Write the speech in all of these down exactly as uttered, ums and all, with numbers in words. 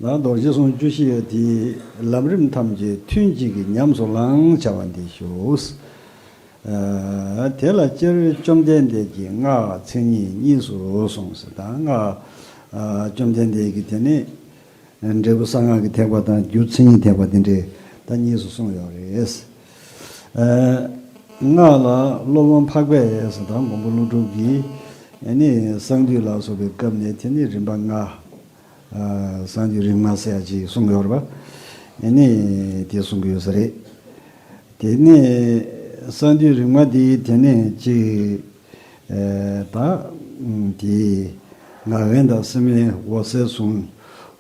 ན་རྡོ་རྗེ་གསུང་བཅུ་བཞི་ཡོད་དེ། ལམ་རིམ་ཐམས་ཅད་ཐུན་གཅིག་གིས་ཉམས་སུ་བླང་བྱ་བ་འདི་ཞུ། ཨ་དེ་ལ་སྤྱིར་བཅོམ་ལྡན་འདས་ཀྱིས་སྔགས་མཚན་ཉིད་གཉིས་སུ་གསུངས་ཟེར། ད་སྔགས་ཨ་བཅོམ་ལྡན་འདས་ཀྱིས་དེ་ནི་འབྲས་བུ་གསང་སྔགས་ཀྱི་ཐེག་པ་དང་རྒྱུ་མཚན་ཉིད་ཐེག་པ་དེ་འདྲས་ད་གཉིས་སུ་གསུངས་ཡོད་རེད། ཨ་སྔགས་ལ་སློབ་དཔོན་འཕགས་པས་ཟེར། ད་མགོན་པོ་ཀླུ་སྒྲུབ་ཀྱིས་ཨ་ནི་གསང་འདུས་ལ་སོགས་པའི་སྐབས་ནས་དེ་ནི་རིམ་པ་ལྔ། གསང་འདུས་རིམ་ལྔ་ཟེར་ཡ་ཅིག་གསུངས་ཡོད་རེད་པ། ཨ་ནི་དེ་གསུང་གི་ཡོད་ས་རེད། དེ་ནས་གསང་འདུས་རིམ་ལྔ་དེ་དེ་ནས་ཅིག་ཨ་ད་དེ་ངག་དབེན་དང་སེམས་དབེན། འོད་གསལ་ཟུང་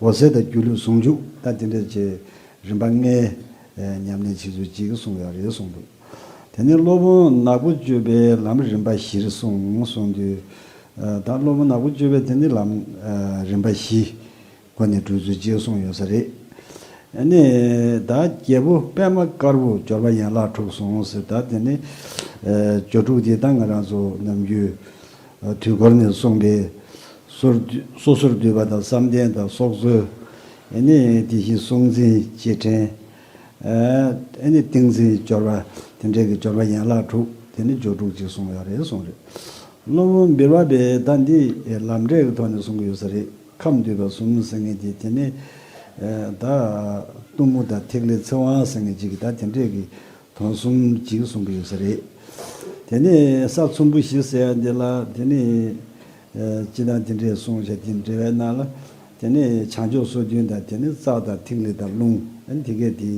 འོད་གསལ་དང་སྒྱུ་ལུས་ཟུང་འཇུག་ད་དེ་འདྲ་ཅིག་རིམ་པ་ལྔའི་ཨ་ཉམས་ལེན་བྱེད་ཚུལ་ཅིག་གསུངས་ཡོད་རེད་གསུངས་འདུག་དེ་ནས་སློབ་དཔོན་ནག་པོ་སྤྱོད་པས་ལམ་རིམ་པ་བཞིར་གསུངས་གསུངས་དུས། ཨ་ད་སློབ་དཔོན་ནག་པོ་སྤྱོད་པས་དེ་ནི་ལམ་ཨ་རིམ་པ་བཞི་སྒོ་ནས་སྒྲུབ་ཚུལ་ཅིག་གསུངས་ཡོད་ས་རེད། ཨ་ནི་ད་རྒྱལ་པོ་པདྨ་དཀར་པོ་སྦྱོར་བ་ཡན་ལག་དྲུག་གསུངས་ཟེར། ད་དེ་ནི་ཨ་སྦྱོར་དྲུག་དེ་ད་ང་རང་ཚོ་ནམ་རྒྱུན་ཨ་དུས་འཁོར་ནས་གསུངས་པའི་སོ་སོར་སོ་སོར་སྡུད་པ་དང་བསམ་གཏན་དང་སྲོག་རྩོལ། ཨ་ནི་དེ་བཞིན་གཟུང་འཛིན་རྗེས་དྲན། ཨ་ནི་ཏིང་འཛིན་སྦྱོར་བ་དེ་འདྲའི་གི་སྦྱོར་བ་ཡན་ལག་དྲུག་དེ་ནི་སྦྱོར་དྲུག་ཅིག་གསུངས་ཡོད་རེད་གསུངས་རེད། སློབ་དཔོན་བིར་བ་པས་ད་འདི་ལམ་འབྲས་ཀྱི་ཐོག་ནས་གསུང་གི་ཡོད་ས་རེད། ཁམས་འདུས་པ་གསུམ་ཟེར་མཁན་དེ་དེ་ནི་ཨ་ད་གཏུམ་མོ་དང་ཐིག་ལེ་ཚེ་དབང་ཟེར་མཁན་ཅིག་གིས་ད་དེ་འདྲའི་གི་དོན་གསུམ་ཅིག་གསུང་གི་ཡོད་ས་རེད། དེ་ནས་ས་ཚོམ་བུ་བཞི་ཟེར་ཡ་འདི་ལ་དེ་ནི་ཨ་སྤྱི་དང་དེ་འདྲའི་གསུངས་བྱ་དེ་འབྲེལ་བའི་ནང་ལ་དེ་ནི་བྱང་ཕྱོགས་སོ་བདུན་དང་དེ་ནི་རྩ་དང་ཐིག་ལེ་དང་རླུང་ཨ་ནི་དེ་གས་དེ་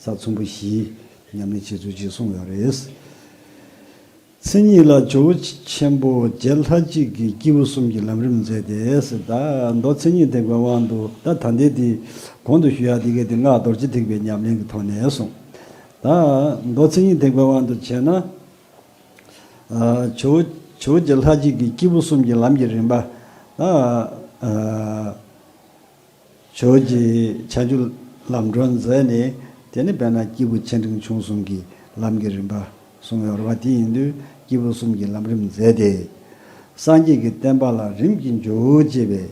ས་ཚོམ་བུ་བཞི་ཉམས་ལེན་བྱེད་ཚུལ་ཅིག་གསུངས་ཡོད་རེད། མཚན་ཉིད་ལ་ཇོ་བོ་ཆེན་པོ་རྗེ་ལྷ་གཅིག་གིས་སྐྱེས་བུ་གསུམ་གྱི་ལམ་རིམ་མཛད་དེ་ཟེར། ད་མདོ་མཚན་ཉིད་ཐེག་པའི་དབང་དུ་ད་ད་ལྟའི་དེ་གོང་དུ་ཞུ་ཡག་དེ་གས་དེ་སྔགས་རྡོ་རྗེ་ཐེག་པའི་ཉམས་ལེན་གྱི་ཐོག་ནས་གསུངས། ད་མདོ་མཚན་ཉིད་ཐེག་པའི་དབང་དུ་བྱས་ན། ཨ་ཇོ་བོ་ཇོ་བོ་རྗེ་ལྷ་གཅིག་གིས་སྐྱེས་བུ་གསུམ་གྱི་ལམ་གྱི་རིམ་པ། ཨ་ཨ་ཇོ་བོ་རྗེ་བྱང་ཆུབ་ལམ་སྒྲོན་མཛད་ནས་དེ་ནི་དཔེར་ན་སྐྱེས་བུ་ཆེ་འབྲིང་ཆུང་གསུམ་གྱི་ལམ་གྱི་རིམ་པ་གསུངས་ཡོད་རེད་པ། དེ་ཡིན་དུས་སྐྱེས་བུ་གསུམ་གྱི་ལམ་རིམ་མཛད་དེ། སངས་རྒྱས་ཀྱི་བསྟན་པ་ལ་རིམ་གྱིས་འཇུག་ཅེས་པའི་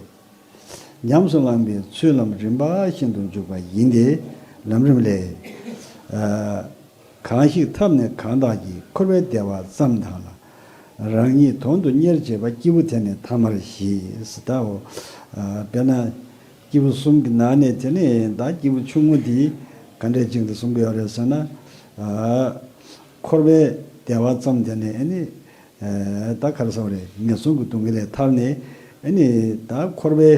ཉམས་སུ་བླངས་པའི་ཚུལ་ལམ་རིམ་པ་བཞིན་དུ་འཇུག་པ་ཡིན་ཏེ། ལམ་རིམ་ལས། ཨ་གང་ཞིག་ཐབས་ནི་གང་དག་གིས། འཁོར་བའི་བདེ་བ་ཙམ་དག་ལ། རང་ཉིད་དོན་དུ་གཉེར་བྱེད་པ། སྐྱེས་བུ་དེ་ནི་ཐ་མར་བཞེས་ཟེར། ད་འོ་ཨ་དཔེར་ན་སྐྱེས་བུ་གསུམ་གྱི་ནང་ནས་དེ་ནི་ད་སྐྱེས་བུ་ཆུང་ངུ་དེ་ག་འདྲས་ཅིག་ཏུ་གསུང་གི་ཡོད་རེད་ཟེར་ན། ཨ་འཁོར་བའི་བདེ་བ་ཙམ་དེ་ནི་ཨ་ནི། ཨ་ད་ག་རེ་ཟེར་བ་རེད། ངན་སོང་གི་སྡུག་བསྔལ་ལས་ཐར་ནས་ཨ་ནི་ད་འཁོར་བའི་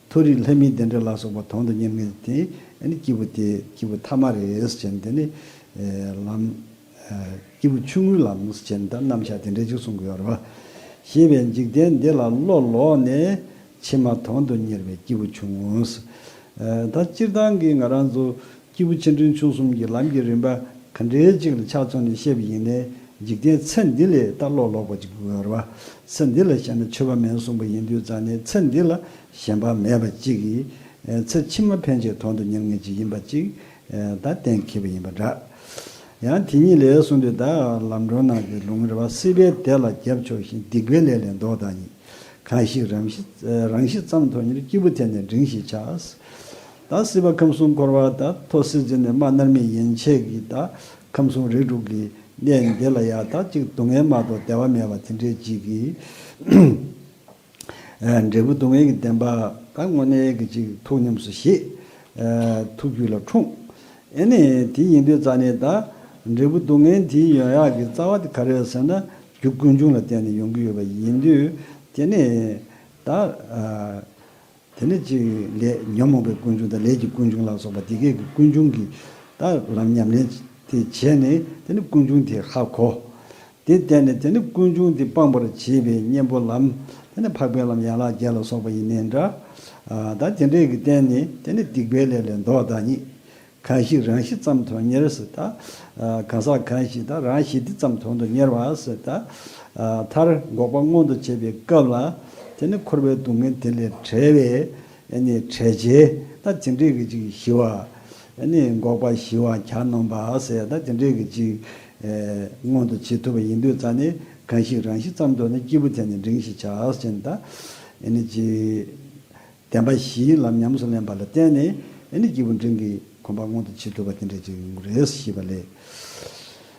མཐོ་རིས་ལྷ་མིའི་བདེ་འབྲས་ལ་སོགས་པ་དོན་དུ་གཉེར་མཁན་དེ་ཨ་ནི་སྐྱེས་བུ་དེ་སྐྱེས་བུ་ཐ་མ་རེད་ཟེར་ནས་དེ་ནི་ཨ་ལམ་ཨ་སྐྱེས་བུ་ཆུང་ངུའི་ལམ་ཟེར་ནས་ད་རྣམ་གཞག་དེ་འདྲ་ཅིག་གསུང་གི་ཡོད་རེད་པ། ཞེས་པའི་འཇིག་རྟེན་འདི་ལ་བློ་ལོག་ནས་ཕྱི་མ་དོན་དུ་གཉེར་བའི་སྐྱེས་བུ་ཆུང་ངུ། ཨ་ད་སྤྱིར་བཏང་གི་ང་རང་ཚོ་སྐྱེས་བུ་ཆེ་འབྲིང་ཆུང་གསུམ་གྱི་ལམ་གྱི་རིམ་པ་ག་འདྲའི་ཅིག་ལ་ཆ་མཚོན་ནས་བཤད་པ་ཡིན་ནའི། འཇིག་རྟེན་ཚེ་འདི་ལས་ད་བློ་ལོག་པ་ཅིག་དགོས་ཡོད་རེད་པ། ཚེ་འདི་ལ་ཞེན་ན་ཆོས་པ་མིན་གསུངས་པ་ཡིན་དུས་ཙང་ནས། ཚེ་འདི་ལ་ཞེན་པ་མེད་པ་ཅིག་གིས་ཚེ་ཕྱི་མ་ཕན་ཆད་དོན་དུ་གཉེར་མཁན་ཅིག་ཡིན་པ་ཅིག་ད་གཏན་འཁེལ་བ་ཡིན་པ་འདྲ། ཡང་དེ་ཉིད་ལས་གསུངས་དུས། ད་ལམ་སྒྲོན་ནང་གི་ལུང་རེད་པ། སྲིད་པའི་བདེ་ལ་རྒྱབ་ཕྱོགས་ཤིང་། སྡིག་པའི་ལས་ལས་ལྡོག་བདག་ཉིད། གང་ཞིག་རང་ཤི་རང་ཤི་ཙམ་དོན་གཉེར། སྐྱེས་བུ་དེ་ནི་འབྲིང་ཞེས་བྱ། ད་སྲིད་པ་ཁམས་གསུམ་འཁོར་བ་ད་ཐོག་སྲིད་རྩེ་ནས་མར་མནར་མེད་ཡན་ཆད་ཀྱི་ད་ཁམས་གསུམ་རིགས་དྲུག་གི་གནས་འདི་ལ་ཡང་ད་ཅིག་སྡུག་བསྔལ་མ་གཏོགས་བདེ་བ་མེད་པ་དེ་འདྲའི་ཅིག་གི་ཨ་འབྲས་བུ་སྡུག་བསྔལ་གྱི་བདེན་པ་ད་དངོས་གནས་ཀྱི་ཅིག་ཐུགས་ཉམས་སུ་བཞེས། ཨ་ཐུགས་རྒྱུད་ལ་འཁྲུངས། ཨེ་ནས་དེ་ཡིན་དུས་ཙང་ནས་ད་འབྲས་བུ་སྡུག་བསྔལ་དེ་ཡོང་ཡག་གི་རྩ་བ་དེ་ག་རེ་རེད་ཟེར་ན། རྒྱུ་ཀུན་འབྱུང་ལ་བརྟེན་ནས་ཡོང་གི་ཡོད་པ་ཡིན་དུས། དེ་ནས་ད་ཨ་དེ་ནས་ཅིག་ལས་ཉོན་མོངས་པའི་ཀུན་འབྱུང་དང་ལས་ཀྱི་ཀུན་འབྱུང་ལ་སོགས་པ་དེ་གས་ཀྱི་ཀུན་འབྱུང་གི་ད་ལམ་ཉམས་ལེན་དེ་བྱས་ནས། དེ་ནས་ཀུན་འབྱུང་དེ་ཧ་གོ། དེ་བརྟེན་ནས་དེ་ནི་ཀུན་འབྱུང་དེ་སྤང་བར་བྱེད་པའི་གཉེན་པོ་ལམ། དེ་ནི་འཕགས་པའི་ལམ་ཡན་ལག་བརྒྱད་ལ་སོགས་པ་ཡིན་ནའི་འདྲ། ཨ་ད་དེ་འདྲའི་གི་བརྟེན་ནས་དེ་ནི་སྡིག་པའི་ལས་ལས་ལྡོག་བདག་ཉིད། གང་ཞིག་རང་ཤི་ཙམ་དོན་གཉེར་ཟེར། ད་ཨ་གང་ཟག་གང་ཞིག་ད་རང་ཤི་འདི་ཙམ་དོན་དུ་གཉེར་བ་ཟེར། ད་ཨ་མཐར་འགོག་པ་མངོན་དུ་བྱེད་པའི་སྐབས་ལ། དེ་ནི་འཁོར་བའི་སྡུག་བསྔལ་དེ་ལས་བྲལ་བའི་ཨ་ནི་བྲལ་བྱའི་ད་དེ་འདྲའི་གི་ཅིག་ཞི་བ། ཨ་ནི་འགོག་པ་ཞི་བ་གྱ་ནོམ་པ་ཟེར་ད་དེ་འདྲའི་གི་ཅིག་ཨེ་མངོན་དུ་བྱེད་ཐུབ་པ་ཡིན་དུས་ཙང་ནས། གང་ཞིག་རང་ཤི་ཙམ་དོན་གཉེར། སྐྱེས་བུ་དེ་ནི་འབྲིང་ཞེས་བྱ་ཟེར་ནས། ད་ཨ་ནི་ཅིག་ བདེན་པ་བཞིའི་ལམ་ཉམས་སུ་ལེན་པ་ལ་བརྟེན་ནས་ཨེ་ནི་སྐྱེས་བུ་འབྲིང་གི་གོ་འཕང་མངོན་དུ་བྱེད་ཐུབ་པ་དེ་འདྲ་ཅིག་ཡོང་གི་རེད་ཞེས་པ་ལས།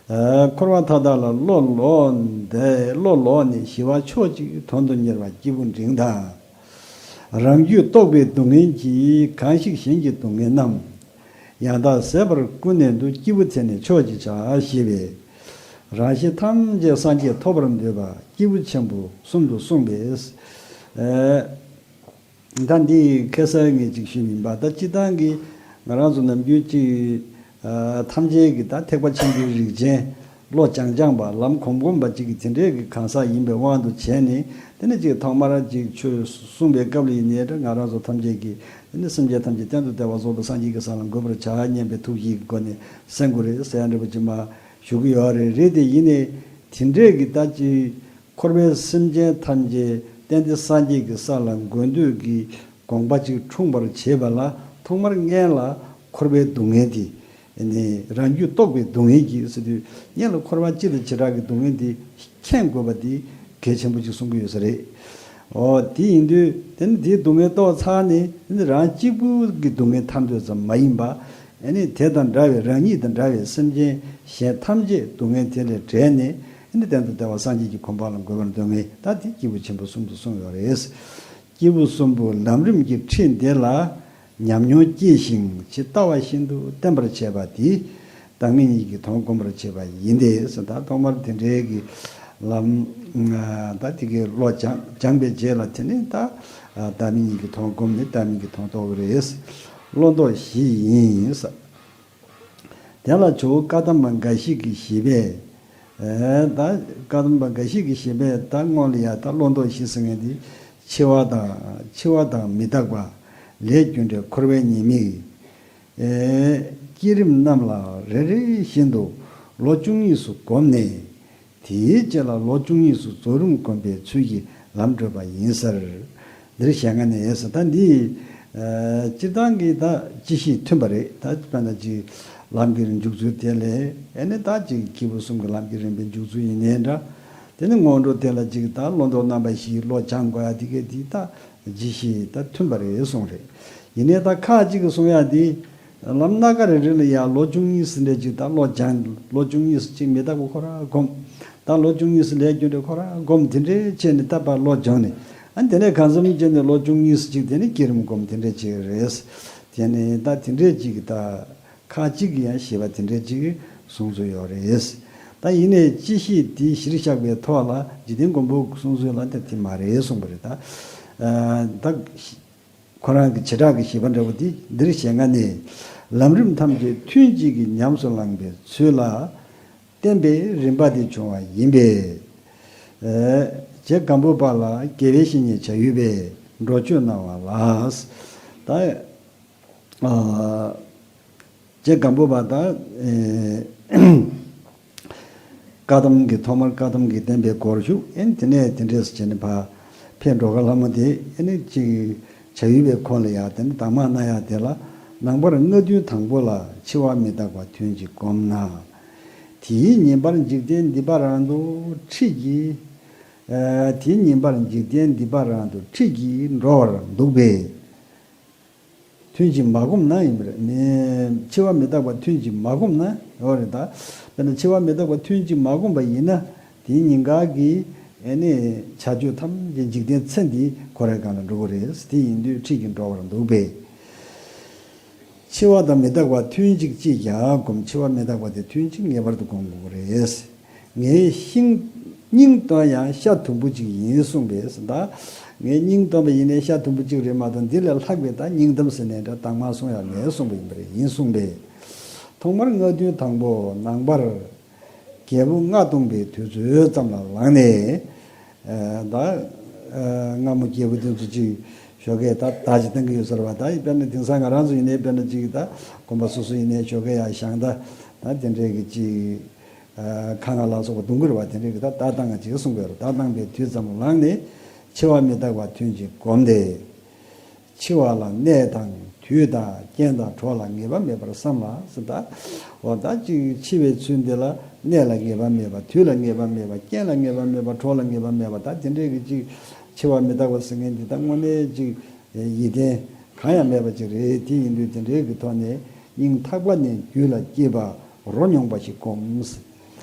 ཨ། འཁོར་བ་མཐའ་དག་ལ་བློ་ལོག་ནས་བློ་ལོག་ནས་ཞི་བ་ཕྱོགས་གཅིག་དོན་དུ་གཉེར་བ་སྐྱེས་བུ་འབྲིང་དང་། རང་རྒྱུད་རྟོགས་པའི་སྡུག་བསྔལ་གྱིས་གང་ཞིག་གཞན་གྱི་སྡུག་བསྔལ་རྣམས་ཡང་དག་ཟད་པར་ཀུན་ནས་འདུལ། སྐྱེས་བུ་དེ་ནི་ཕྱོགས་གཅིག་བྱ། ཞེས་པས། རང་གཞན་ཐམས་ཅད་སངས་རྒྱས་ཐོབ་པར་འདོད་པ་སྐྱེས་བུ་ཆེན་པོ་གསུམ་དུ་གསུངས་པས། ཨ། ད་འདི་ཁ་སང་ངས་ཅིག་ཞུས་མིན་པ། ད་སྤྱིར་བཏང་གི་ང་རང་ཚོ་ནམ་རྒྱུན་ཅིག་ཨ། ཐམས་ཅད་ཀྱི་ད་ཐེག་པ་ཆེན་པོའི་རིགས་ཅན། བློ་སྦྱང་སྦྱང་པ། ལམ་གོམས་གོམས་པ་ཅིག་གི་དེ་འདྲའི་གི་གང་ཟག་ཡིན་པའི་དབང་དུ་བྱས་ནས། དེ་ནས་ཅིག་ཐོག་མར་ཅིག་ཆོས་གསུངས་པའི་སྐབས་ལ་ཡིན་ནའི་འདྲ། ང་རང་ཚོ་ཐམས་ཅད་ཀྱིས་དེ་ནས་སེམས་ཅན་ཐམས་ཅད་གཏན་དུ་བདེ་བ་རྫོགས་པའི་སངས་རྒྱས་ཀྱི་ས་ལ་འགོད་པར་བྱ་སྙམ་པའི་ཐུགས་བཞེད་ཀྱི་སྒོ་ནས་གསན་དགོས་རེད་ཟེར་ཡ་འདྲ་པོ་ཅིག་མར་ཞུ་གི་ཡོད་རེད། རེད་དེ་ཡིན་ནའི་དེ་འདྲའི་གི་ད་ཅིག་འཁོར་བའི་སེམས་ཅན་ཐམས་ཅད་གཏན་བདེ་སངས་རྒྱས་ཀྱི་ས་ལ་འགོད་འདོད་ཀྱི་དགོངས་པ་ཅིག་འཁྲུངས་པར་བྱེད་པ་ལ། ཐོག་མར་སྔོན་ལ་འཁོར་བའི་སྡུག་བསྔལ་དེ་ནི་རང་རྒྱུད་རྟོགས་པའི་སྡུག་བསྔལ་གྱིས་ཟེར་དུས། སྔོན་ལ་འཁོར་བ་སྤྱི་དང་བྱེ་བྲག་གི་སྡུག་བསྔལ་དེ་མཁྱེན་དགོས་པ་དེ་གལ་ཆེན་པོ་ཅིག་གསུང་གི་ཡོད་ས་རེད། འོ། དེ་ཡིན་དུས་དེ་ནི་དེའི་སྡུག་བསྔལ་རྟོགས་ཚར་ནས། དེ་ནི་རང་གཅིག་པུ་གི་སྡུག་བསྔལ་ཐར་འདོད་ཙམ་མ་ཡིན་པ། ཨ་ནི་དེ་དང་འདྲ་བའི། རང་ཉིད་དང་འདྲ་བའི་སེམས་ཅན་གཞན་ཐམས་ཅད་སྡུག་བསྔལ་དེ་ལས་བསྒྲལ་ནས། ཨ་ནི་གཏན་དུ་བདེ་བ་སངས་རྒྱས་ཀྱི་གོ་འཕང་ལ་འགོད་པར་འདོད་མཁན། ད་དེ་སྐྱེས་བུ་ཆེན་པོ་གསུམ་དུ་གསུངས་ཡོད་རེད། སྐྱེས་བུ་གསུམ་པོ་ལམ་རིམ་གྱི་ཁྲིད་འདི་ལ་ཉམས་མྱོང་སྐྱེས་ཤིང་ཇི་ལྟ་བ་བཞིན་དུ་བསྟེན་པར་བྱེད་པ་དེ་བདག་མེད་གཉིས་ཀྱི་དོན་བསྒོམ་པར་བྱེད་པ་ཡིན་ཏེ་ཟེར། ད་ཐོག་མར་དེ་འདྲའི་གི་ལམ། ད་དེ་གའི་བློ་སྦྱང་སྦྱངས་པའི་རྗེས་ལ། དེ་ནས་ད་བདག་མེད་གཉིས་ཀྱི་དོན་བསྒོམས་ནས་བདག་མེད་ཀྱི་དོན་རྟོགས་ཀྱི་རེད། བློ་ལྡོག་བཞི་ཡིན་ཟེར། དེ་ལ་ཇོ་བོ་བཀའ་གདམས་པ་འགའ་ཞིག་གིས་ཞེས་པས། ཨེ། ད་བཀའ་གདམས་པ་འགའ་ཞིག་གིས་ཞེས་པས། ད་སྔོན་ལ་ཡ་ད་བློ་ལྡོག་བཞི་ཟེར་མཁན་དེ། འཆི་བ་དང་། འཆི་བ་དང་མི་རྟག་པ། ལས་རྒྱུ་འབྲས། འཁོར་བའི་ཉེས་དམིགས། ཨེ། བསྐྱེད་རིམ་རྣམས་ལ་རེ་རེ་བཞིན་དུ་ལོ་བཅུ་གཉིས་སུ་བསྒོམས་ནས། དེའི་རྗེས་ལ་ལོ་བཅུ་གཉིས་སུ་རྫོགས་རིམ་བསྒོམ་པའི་ཚུལ་གྱིས་ལམ་བགྲོད་པ་ཡིན་ཟེར། འདིར་ཞལ་སྔ་ནས་ཟེར། ད་འདི་ཨ་སྤྱིར་བཏང་གི་ད་སྤྱི་བཤད་མཐུན་པ་རེད། ད་དཔེར་ན་ཅིག་ལམ་གྱི་འཇུག་ཚུལ་དེ་ལས། ཨ་ནི་ད་ཅིག་སྐྱེས་བུ་གསུམ་གྱི་ལམ་གྱི་རིམ་པའི་འཇུག་ཚུལ་ཡིན་ནའི་འདྲ། དེ་ནི་སྔོན་འགྲོ་དེ་ལ་ཅིག་ད་བློ་ལྡོག་རྣམ་པ་བཞིའི་བློ་སྦྱང་དགོས་ཡ་དེ་གའི་འདི་ད་སྤྱི་བཤད་ད་མཐུན་པ་རེད་གསུངས་རེད། ཡིན་ནའི་ད་ཁ་ཅིག་གིས་གསུང་ཡ་འདི། ལམ་སྣ་ཁ་རེ་རེ་ལ་ཡ་ལོ་བཅུ་གཉིས་ཙམ་འདྲ་ཅིག་ད་བློ་སྦྱང་། ལོ་བཅུ་གཉིས་ཙམ་ཅིག་མི་རྟག་པ་ཁོ་རང་སྒོམ། ད་ལོ་བཅུ་གཉིས་ཙམ་ལས་རྒྱུ་འབྲས་ཁོ་རང་སྒོམ། དེ་འདྲའི་བྱས་ནས་ད་ཕར་བློ་སྦྱངས་ནས། ཨ་ནི་དེ་ནས་གང་འཚམ་བྱས་ནས་ལོ་བཅུ་གཉིས་ཙམ་ཅིག་དེ་ནས་བསྐྱེད་རིམ་སྒོམ། དེ་འདྲ་ཅིག་རེད། དེ་ནས་ད་དེ་འདྲ་ཅིག་ད་ཁ་ཅིག་གིས་ཡང་ཞེས་པ་དེ་འདྲ་ཅིག་གསུང་ཚུལ་ཡོད་རེད། ད་ཡིན་ནའི་སྤྱི་བཤད་དེ་གཞིར་བཞག་པའི་ཐོག་ལ་འཇིག་རྟེན་མགོན་པོ་གསུང་ཚུལ་ལ་ད་དེ་མ་རེད་གསུངས་པ་རེད། ད་ཨ་ད། ཁོ་རང་གི་བྱེ་བྲག་གི་བཞེད་པ་འདྲ་བོ་དེ་འདིར་ཞལ་སྔ་ནས། ལམ་རིམ་ཐམས་ཅད་ཐུན་གཅིག་གིས་ཉམས་སུ་བླངས་པའི་ཚུལ་ལ་བརྟེན་པའི་རིམ་པ་དེ་བྱུང་བ་ཡིན་པས། ཨེ། རྗེ་སྒམ་པོ་པ་ལ་དགེ་བའི་བཤེས་གཉེན་བྱ་ཡུལ་པས་འགྲོ་སྤྱོད་གནང་བ་ལ། ད་ཨ་རྗེ་སྒམ་པོ་པ་དང་། ཨེ། བཀའ་གདམས་ཀྱི་ཐོག་མར་བཀའ་གདམས་ཀྱི་བསྟན་པའི་སྒོར་ཞུགས། ཨེ་ནི་དེ་ནས་དེ་འདྲས་སུ་བྱས་ནས་ཕར་ཕེབས་འགྲོ་ག་ལྷ་མོ་དེ། ཨེ་ནི་ཅིག་བྱ་ཡུལ་པའི་ཁོངས་ལ་ཡ་དེ་ནི་གདམས་ངག་གནང་ཡ་དེ་ལ། ནང་པར་སྔ་ཐུན་དང་པོ་ལ་འཆི་བ་མི་རྟག་པ་ཐུན་གཅིག་བསྒོམ་ན། དེའི་ཉིན་པར་འཇིག་རྟེན་འདི་པ་རང་དུ་ཁྲིད་ཀྱིས། ཨ་དེའི་ཉིན་པར་འཇིག་རྟེན་འདི་པ་རང་དུ་ཁྲིད་ཀྱིས་འགྲོ་བར་འདུག་པས། ཐུན་གཅིག་མ་བསྒོམས་ན་ཡིན་པ་རེད། མི། འཆི་བ་མི་རྟག་པ་ཐུན་གཅིག་མ་བསྒོམས་ན་ཡོད་རེད་ད། དཔེར་ན་འཆི་བ་མི་རྟག་པ་ཐུན་གཅིག་མ་བསྒོམས་པ་ཡིན་ན། དེའི་ཉིན་གང་གི་ཨེ་ནི་བྱ་སྤྱོད་ཐམས་ཅད་འཇིག་རྟེན་ཚེ་འདིའི་ཁོ་རའི་སྒང་ལ་འགྲོ་གི་རེད། དེ་ཡིན་དུས་ཁྲིད་ཀྱིས་འགྲོ་བར་འདུག་པས། འཆི་བ་དང་མི་རྟག་པ་ཐུན་གཅིག་ཅིས་ཀྱང་བསྒོམ། འཆི་བ་མི་རྟག་པ་དེ་ཐུན་གཅིག་ངེས་པར་དུ་བསྒོམ་དགོས་ཀྱི་རེད། ངའི་ཤིང་། སྙིང་གཏམ་ཡང་ཤ་དུམ་བུ་གཅིག་ཡིན་གསུངས་པས། ད་ངའི་སྙིང་གཏམ་པ་ཡིན་ནའི་ཤ་དུམ་བུ་གཅིག་རེད་མ་གཏོགས། འདི་ལས་ལྷག་པའི་ད་སྙིང་གཏམ་ཟེར་ནའི་འདྲ་གཏམ་ངག་གསུང་ཡ་མེད་གསུངས་པ་ཡིན་པ་རེད། ཡིན་གསུངས་པས། ཐོག་མར་སྔ་ཐུན་དང་པོ་ནང་པར་རྒྱལ་པོ་ལྔ་སྟོང་པའི་དུས་ཚོད་ཙམ་ལ་ལངས་ནས། ཨ་ད་ཨ་སྔ་མོ་རྒྱལ་པོ་དེ་ཚོ་ཅིག་ཞོགས་ཀས་ད་བརྡ་ཅིག་བཏང་གི་ཡོད་ས་རེད་པ། ད་དཔེར་ན་དེང་སང་ང་རང་ཚོ་ཡིན་ནའི་དཔེར་ན་ཅིག་ད་དགོན་པ་སོ་སོ་ཡིན་ནའི་ཞོགས་ཀས་ཡར་བཞེངས་ད། ད་དེ་འདྲའི་གི་ཅིག་ཨ་ཁ་ང་ལ་སོགས་པ་རྡུང་གི་རེད་པ། དེ་འདྲའི་གི་ད་བརྡ་བཏང་ང་ཅིག་གསུང་གི་ཡོད་རེད། བརྡ་བཏང་པའི་དུས་ཙམ་ལ་ལངས་ནས། འཆི་བ་མི་རྟག་པ་ཐུན་གཅིག་བསྒོམས་ཏེ། འཆི་བ་ལ་གནས་དང་དུས་དང་རྐྱེན་དང་གྲོགས་ལ་ངེས་པ་མེད་པར་བསམ་ལ་ཟེར། ད་འོ་ད་ཅིག་འཆི་བའི་ཚུལ་འདི་ལ་གནས་ལ་ངེས་པ་མེད་པ། དུས་ལ་ངེས་པ་མེད་པ། རྐྱེན་ལ་ངེས་པ་མེད་པ། གྲོགས་ལ་ངེས་པ་མེད་པ། ད་དེ་འདྲའི་གི་ཅིག་འཆི་བ་མི་རྟག་པ་ཟེར་མཁན་འདི་ད་དངོས་གནས་ཅིག་ ཡིད་བརྟན་གང་ཡང་མེད་པ་ཅིག་རེད། དེ་ཡིན་དུས་དེ་འདྲའི་གི་ཐོག་ནས་སྙིང་ཐག་པ་ནས་རྒྱུད་ལ་སྐྱེས་པ་རོ་མྱོང་པ་ཞིག་སྒོམ།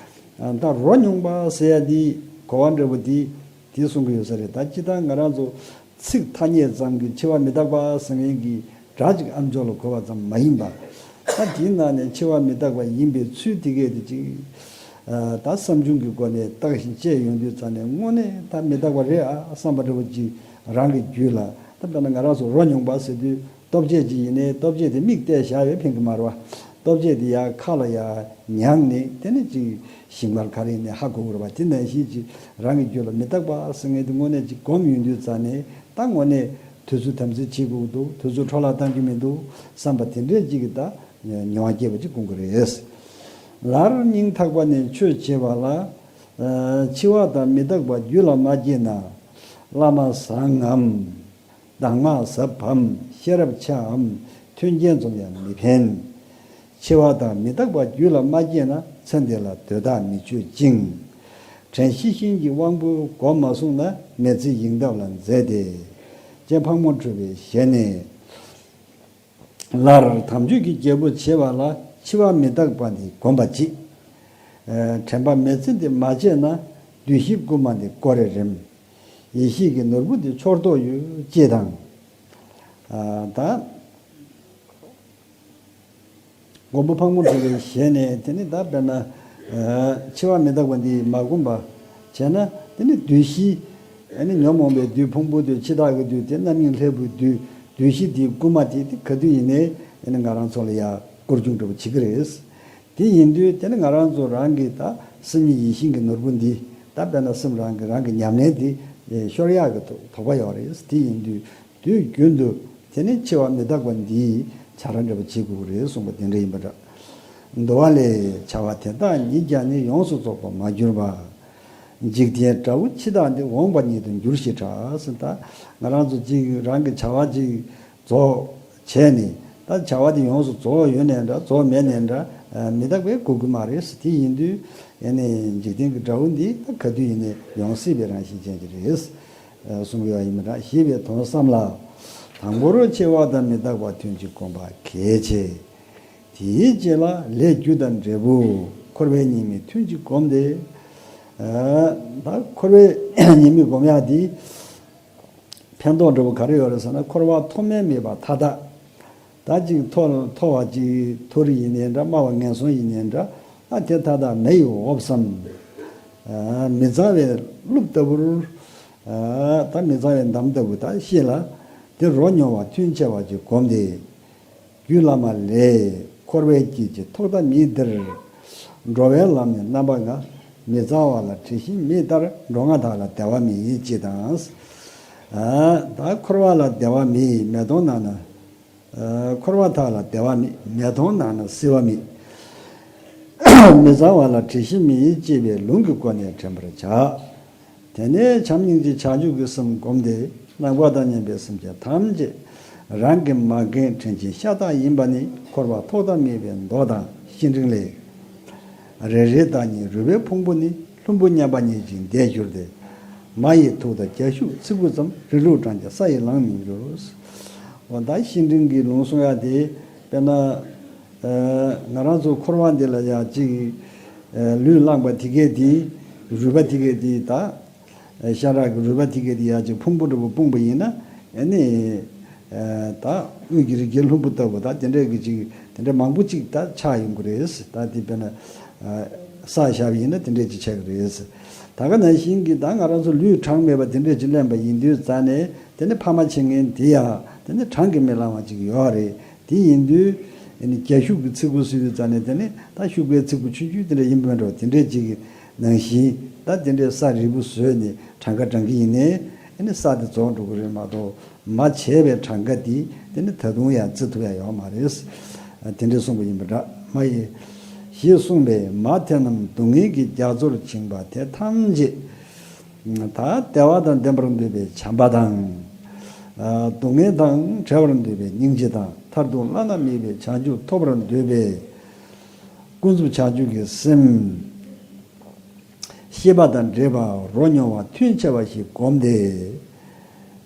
ད་རོ་མྱོང་པ་ཟེར་ཡ་དེ་གོ་བ་འདྲ་པོ་དེ་དེ་གསུང་གི་ཡོད་ས་རེད། ད་སྤྱིར་བཏང་ང་རང་ཚོ་ཚིག་ཐ་སྙད་ཙམ་གྱིས་འཆི་བ་མི་རྟག་པ་ཟེར་མཁན་གྱི་སྒྲ་གཅིག་ཨ་མཆོག་ལ་གོ་བ་ཙམ་མ་ཡིན་པ། ད་དེའི་ནང་ནས་འཆི་བ་མི་རྟག་པ་ཡིན་པའི་ཚུལ་དེ་གས་དེ་ཅིག་ད་བསམ་བྱུང་གི་སྒོ་ནས་བརྟག་ཞིབ་བྱས་ཡོང་དུས་ཙང་ནས་དངོས་གནས་ད་མི་རྟག་པ་རེད་ཨ་བསམ་པ་འདྲ་པོ་ཅིག་རང་གི་རྒྱུད་ལ། ད་དཔེར་ན་ང་རང་ཚོ་རོ་མྱོང་པ་ཟེར་དུས་ལྟོ་ཆས་ཅིག་ཡིན་ནའི་ལྟོ་ཆས་དེ་མིག་བལྟས་བཞག་པས་ཕན་གི་མ་རེད་བ། ལྟོ་ཆས་དེ་ཡར་ཁ་ལ་ཡར་མྱངས་ནས་དེ་ནས་ཅིག་ཞིམ་མཁར་ག་རེ་ཡིན་ནའི་ཧ་གོ་དགོས་རེད་བ། དེ་ནང་བཞིན་ཅིག་རང་གི་རྒྱུད་ལ་མི་རྟག་པ་ཟེར་མཁན་དེ་དངོས་གནས་ཅིག་སྒོམ་ཡོང་དུས་ཙང་ནས་ད་དངོས་གནས་དུས་ཚོད་དམ་འཛིན་བྱེད་དགོས་འདུག་དུས་ཚོད་འཕྲོ་བརླག་གཏང་རྒྱུ་མི་འདུག་བསམ་པ་དེ་འདྲས་ཅིག་གི་ད་མྱོང་བ་སྐྱེས་པ་ཅིག་སྐུང་གི་རེད། ལར་སྙིང་ཐག་པ་ནས་ཆོས་བྱེད་པ་ལ། ཨ། འཆི་བ་དང་མི་རྟག་པ་རྒྱུད་ལ་མ་སྐྱེས་ན། བླ་མ་བཟང་ངམ། གདམས་ངག་ཟབ་བམ། ཤེས་རབ་ཆེའམ། མཐུན་རྐྱེན་འཛོམས་ཡང་མི་ཕན། འཆི་བ་དང་མི་རྟག་པ་རྒྱུད་ལ་མ་སྐྱེས་ན། ཚེ་འདི་ལ་དོན་དག་མི་ཆོད་ཅིང་། དྲན་ཤེས་བཞིན་གྱི་དབང་པོས་སྒོམ་མ་བཟུང་ན། མེལ་ཚེ་ཡི་དྭགས་ལ་འཛད་དེ། ཅེས་ཕག་མོ་གྲུ་པའི་ཞལ་ནས། ལར་དམ་ཆོས་ཀྱི་རྒྱལ་པོ་བྱེད་པ་ལ་འཆི་བ་མི་རྟག་པ་འདི་བསྒོམ་པ་གཅིག་དྲན་པ་མེལ་ཚེ་འདི་མ་བྱས་ན། བདུད་བཞི་རྐུན་མ་འདི་ཀོ་རེ་རེམ། ཡེ་ཤེས་ཀྱི་ནོར་བུ་འདི་འཆོར་དོགས་ཡོད་ཅེས་དང་། ད་མགོན་པོ་ཕག་མོ་གྲུ་པའི་ཞལ་ནས་དེ་ནི་ད་དཔེར་ན། འཆི་བ་མི་རྟག་པ་འདི་མ་བསྒོམ་པ་བྱས་ན་དེ་ནི་བདུད་བཞི། ཨ་ནི་ཉོན་མོངས་པའི་བདུད་ཕུང་པོའི་བདུད་འཆི་བདག་གི་བདུད་དེ་རྣམ་སྨིན་ལྷའི་བུའི་བདུད་བདུད་བཞི་དེའི་རྐུན་མ་དེ་དེ་ག་དུས་ཡིན་ནའི་ཨ་ནི་ང་རང་ཚོ་ལ་ཡ་སྐོར་སྦྱོང་འདྲ་པོ་བྱེད་ཀྱི་རེད། དེ་ཡིན་དུས་དེ་ནི་ང་རང་ཚོ་རང་གི་ད་སེམས་ཉིད་ཡེ་ཤེས་ཀྱི་ནོར་བུ་འདི་ད་དཔེར་ན་སེམས་རང་གི་རང་གི་ཉམས་ལེན་དེ་ཤོར་ཡག་གི་དོགས་པ་ཡོད་རེད། དེ་ཡིན་དུས་དུས་རྒྱུན་དུ་དེ་ནི་འཆི་བ་མི་རྟག་པ་འདིའི་བྱ་ར་འདྲ་པོ་བྱེད་དགོས་ཀྱི་རེད་གསུངས་པ་དེ་འདྲ་ཡིན་པ་འདྲ། འདུལ་བ་ལས། བྱ་བ་དེ་དག་ཉིད་ཀྱང་ནི། ཡོངས་སུ་རྫོགས་པར་མ་གྱུར་པ། འཇིག་རྟེན་དགྲ་བོ་འཆི་བདག་འདི། འོངས་པ་ཉིད་དུ་འགྱུར་ཞེས་གྲགས་ཟེར། ད་ང་རང་ཚོ་གཅིག་རང་གི་བྱ་བ་གཅིག་རྫོགས་བྱས་ནས་ད་བྱ་བ་དེ་ཡོངས་སུ་རྫོགས་ཡོད་ནའི་འདྲ་རྫོགས་མེད་ནའི་འདྲ་མི་རྟག་པས་གོ་གི་མ་རེད། དེ་ཡིན་དུས་ཨ་ནི་འཇིག་རྟེན་གྱི་དགྲ་བོ་འདི་ད་ག་དུས་ཡིན་ནའི་ཡོང་སྲིད་པའི་རང་བཞིན་ཅན་གྱི་རེད། གསུང་གི་ཡོད་ཡིན་མི་འདྲ་ཞེས་པའི་དོན་བསམ་ལ། དང་པོར་འཆི་བ་དང་མི་རྟག་པ་ཐུན་གཅིག་བསྒོམ་པ་གལ་ཆེ། དེའི་རྗེས་ལ་ལས་རྒྱུ་དང་འབྲས་བུ་འཁོར་བའི་ཉེས་དམིགས་ཐུན་གཅིག་བསྒོམས་ཏེ། ད་འཁོར་བའི་ཉེས་དམིགས་བསྒོམ་ཡག་འདི་ཕན་ཐོགས་འདྲ་པོ་ག་རེ་ཡོད་རེད་ཟེར་ན། འཁོར་བ་མཐོ་དམན་མེད་པ་མཐའ་དག་ད་ཅིག་མཐོ་མཐོ་བ་ཅིག་མཐོ་རིས་ཡིན་ནའི་འདྲ་དམའ་བ་ངན་སོང་ཡིན་ནའི་འདྲ་ཨ་དེ་མཐའ་དག་མེ་ཡིས་འོབས་སམ། མི་གཙང་བའི་ཀླུབ་ལྟ་བུར། ད་མི་གཙང་བའི་འདམ་ལྟ་བུ་ད་ཤེས་ལ། དེ་རོ་མྱོང་བ་ཐུན་ཆད་པ་ཅིག་བསྒོམས་ཏེ། རྒྱུད་བླ་མ་ལས། འཁོར་བའི་སྐྱེ་མཆེད་ཐོག་མཐའ་མེད་འདིར། འགྲོ་བའི་ལམ་ནི་རྣམ་པ་ལྔ། མི་གཙང་བ་ལ་དྲི་ཞིམ་མེད་ལྟར། འགྲོ་ལྔ་དག་ལ་བདེ་བ་མེད་ཅེས་དང་། ད་འཁོར་བ་ལ་བདེ་བ་མེད། མེ་དོང་ནང་ན། འཁོར་བ་དག་ལ་བདེ་བ་མེད། མེ་དོང་ནང་ན་བསིལ་བ་མེད། མི་གཙང་བ་ལ་དྲི་ཞིམ་མེད་ཅེས་པའི་ལུང་གི་སྒོ་ནས་དྲན་པར་བྱ། དེ་ནས་བྱམས་སྙིང་རྗེ་བྱང་ཆུབ་ཀྱི་སེམས་བསྒོམས་ཏེ། རྣམ་དཀར་དང་མཉམ་པའི་སེམས་ཅན་ཐམས་ཅད་རང་གི་མ་རྒན་དྲིན་ཅན་ཤ་སྟག་ཡིན་པ་ནི། འཁོར་བ་ཐོག་མཐའ་མེད་པའི་མདོ་དང་བཤེས་སྤྲིང་ལས། རེ་རེའི་བདག་ཉིད་རུས་པའི་ཕུང་པོ་ནི། ལྷུན་པོ་མཉམ་པ་ཉིད་ཅིག་འདས་གྱུར་ཏེ། མ་ཡི་ཐུགས་དང་རྒྱ་ཤུག་ཚིག་གུ་ཙམ། རི་ལུ་སྦྲང་རྒྱ་ས་ཡིས་ལང་མི་འགྱུར། འོ་ད་བཤེས་སྤྲིང་གི་ལུང་གསུང་ཡ་དེ་དཔེར་ན། ང་རང་ཚོ་འཁོར་བ་འདི་ལ་ཡ་གཅིག་ལུས་བླངས་པ་དེ་གས་དེ། རུས་པ་དེ་གས་དེ་ད། ཤ་ཁྲག་གི་རུས་པ་དེ་གས་དེ་ཡ་གཅིག་ཕུང་པོ་འདྲ་པོ་སྤུངས་པ་ཡིན་ན། ཨ་ནི། ད་དབུས་ཀྱི་རི་རྒྱལ་ལྷུན་པོ་ལྟ་བུ་ད་དེ་འདྲས་ཀྱི་ཅིག་དེ་འདྲས་མང་པོ་ཅིག་ད་ཆགས་ཡོང་གི་རེད། ད་དེ་དཔེར་ན། བསགས་བཞག་པ་ཡིན་ན་དེ་འདྲས་ཅིག་ཆགས་ཀྱི་རེད། ད་ག་ནང་བཞིན་གྱི་ད་ང་རང་ཚོ་ལུས་གྲངས་མེད་པ་དེ་འདྲས་ཅིག་ལེན་པ་ཡིན་དུས་ཙང་ནས་དེ་ནི་ཕ་མ་བྱེད་མཁན་དེ་ཡ་དེ་ནི་གྲངས་ཀྱིས་མི་ལང་བ་ཅིག་ཡོད་རེད། དེ་ཡིན་དུས། ཨ་ནི་རྒྱ་ཤུག་གི་ཚིག་གུ་ཟེར་དུས་ཙང་ནས་དེ་ནི་ད་ཤུག་པའི་ཚིག་གུ་ཆུང་ཆུང་དེ་འདྲ་ཡིན་པ་འགྲོ་དེ་འདྲས་ཅིག་གི་ནང་བཞིན་ད་དེ་འདྲས་ས་རིལ་པོ་བཟོས་ནས་གྲངས་ཀ་བགྲང་གི་ཡིན་ནའི་ཨ་ནི་ས་དེ་རྫོགས་འགྲོ་གི་རེད་མ་གཏོགས་མ་བྱས་པའི་གྲངས་ཀ་དེ་དེ་ནི་ད་དུང་ཡང་བརྩི་ཐུབ་ཡ་ཡོད་མ་རེད། དེ་འདྲས་གསུངས་པ་ཡིན་པ་འདྲ་མ་ཡིན། ཞེས་གསུངས་པས་མ་དེ་རྣམས་སྡུག་བསྔལ་གྱི་རྒྱ་མཚོར་བྱིང་བ་དེ་ཐམས་ཅད། ད་བདེ་བ་དང་ལྡན་པར་འདོད་པའི་བྱམས་པ་དང་། སྡུག་བསྔལ་དང་བྲལ་བར་འདོད་པའི་སྙིང་རྗེ་དང་མཐར་ཐུག་བླ་ན་མེད་པའི་བྱང་ཆུབ་ཐོབ་པར་འདོད་པའི་ཀུན་རྫོབ་བྱང་ཆུབ་ཀྱི་སེམས། ཤེས་པ་དང་འདྲེས་པ་རོ་མྱོང་བ་ཐུན་ཆད་པ་ཞིག་བསྒོམས་ཏེ།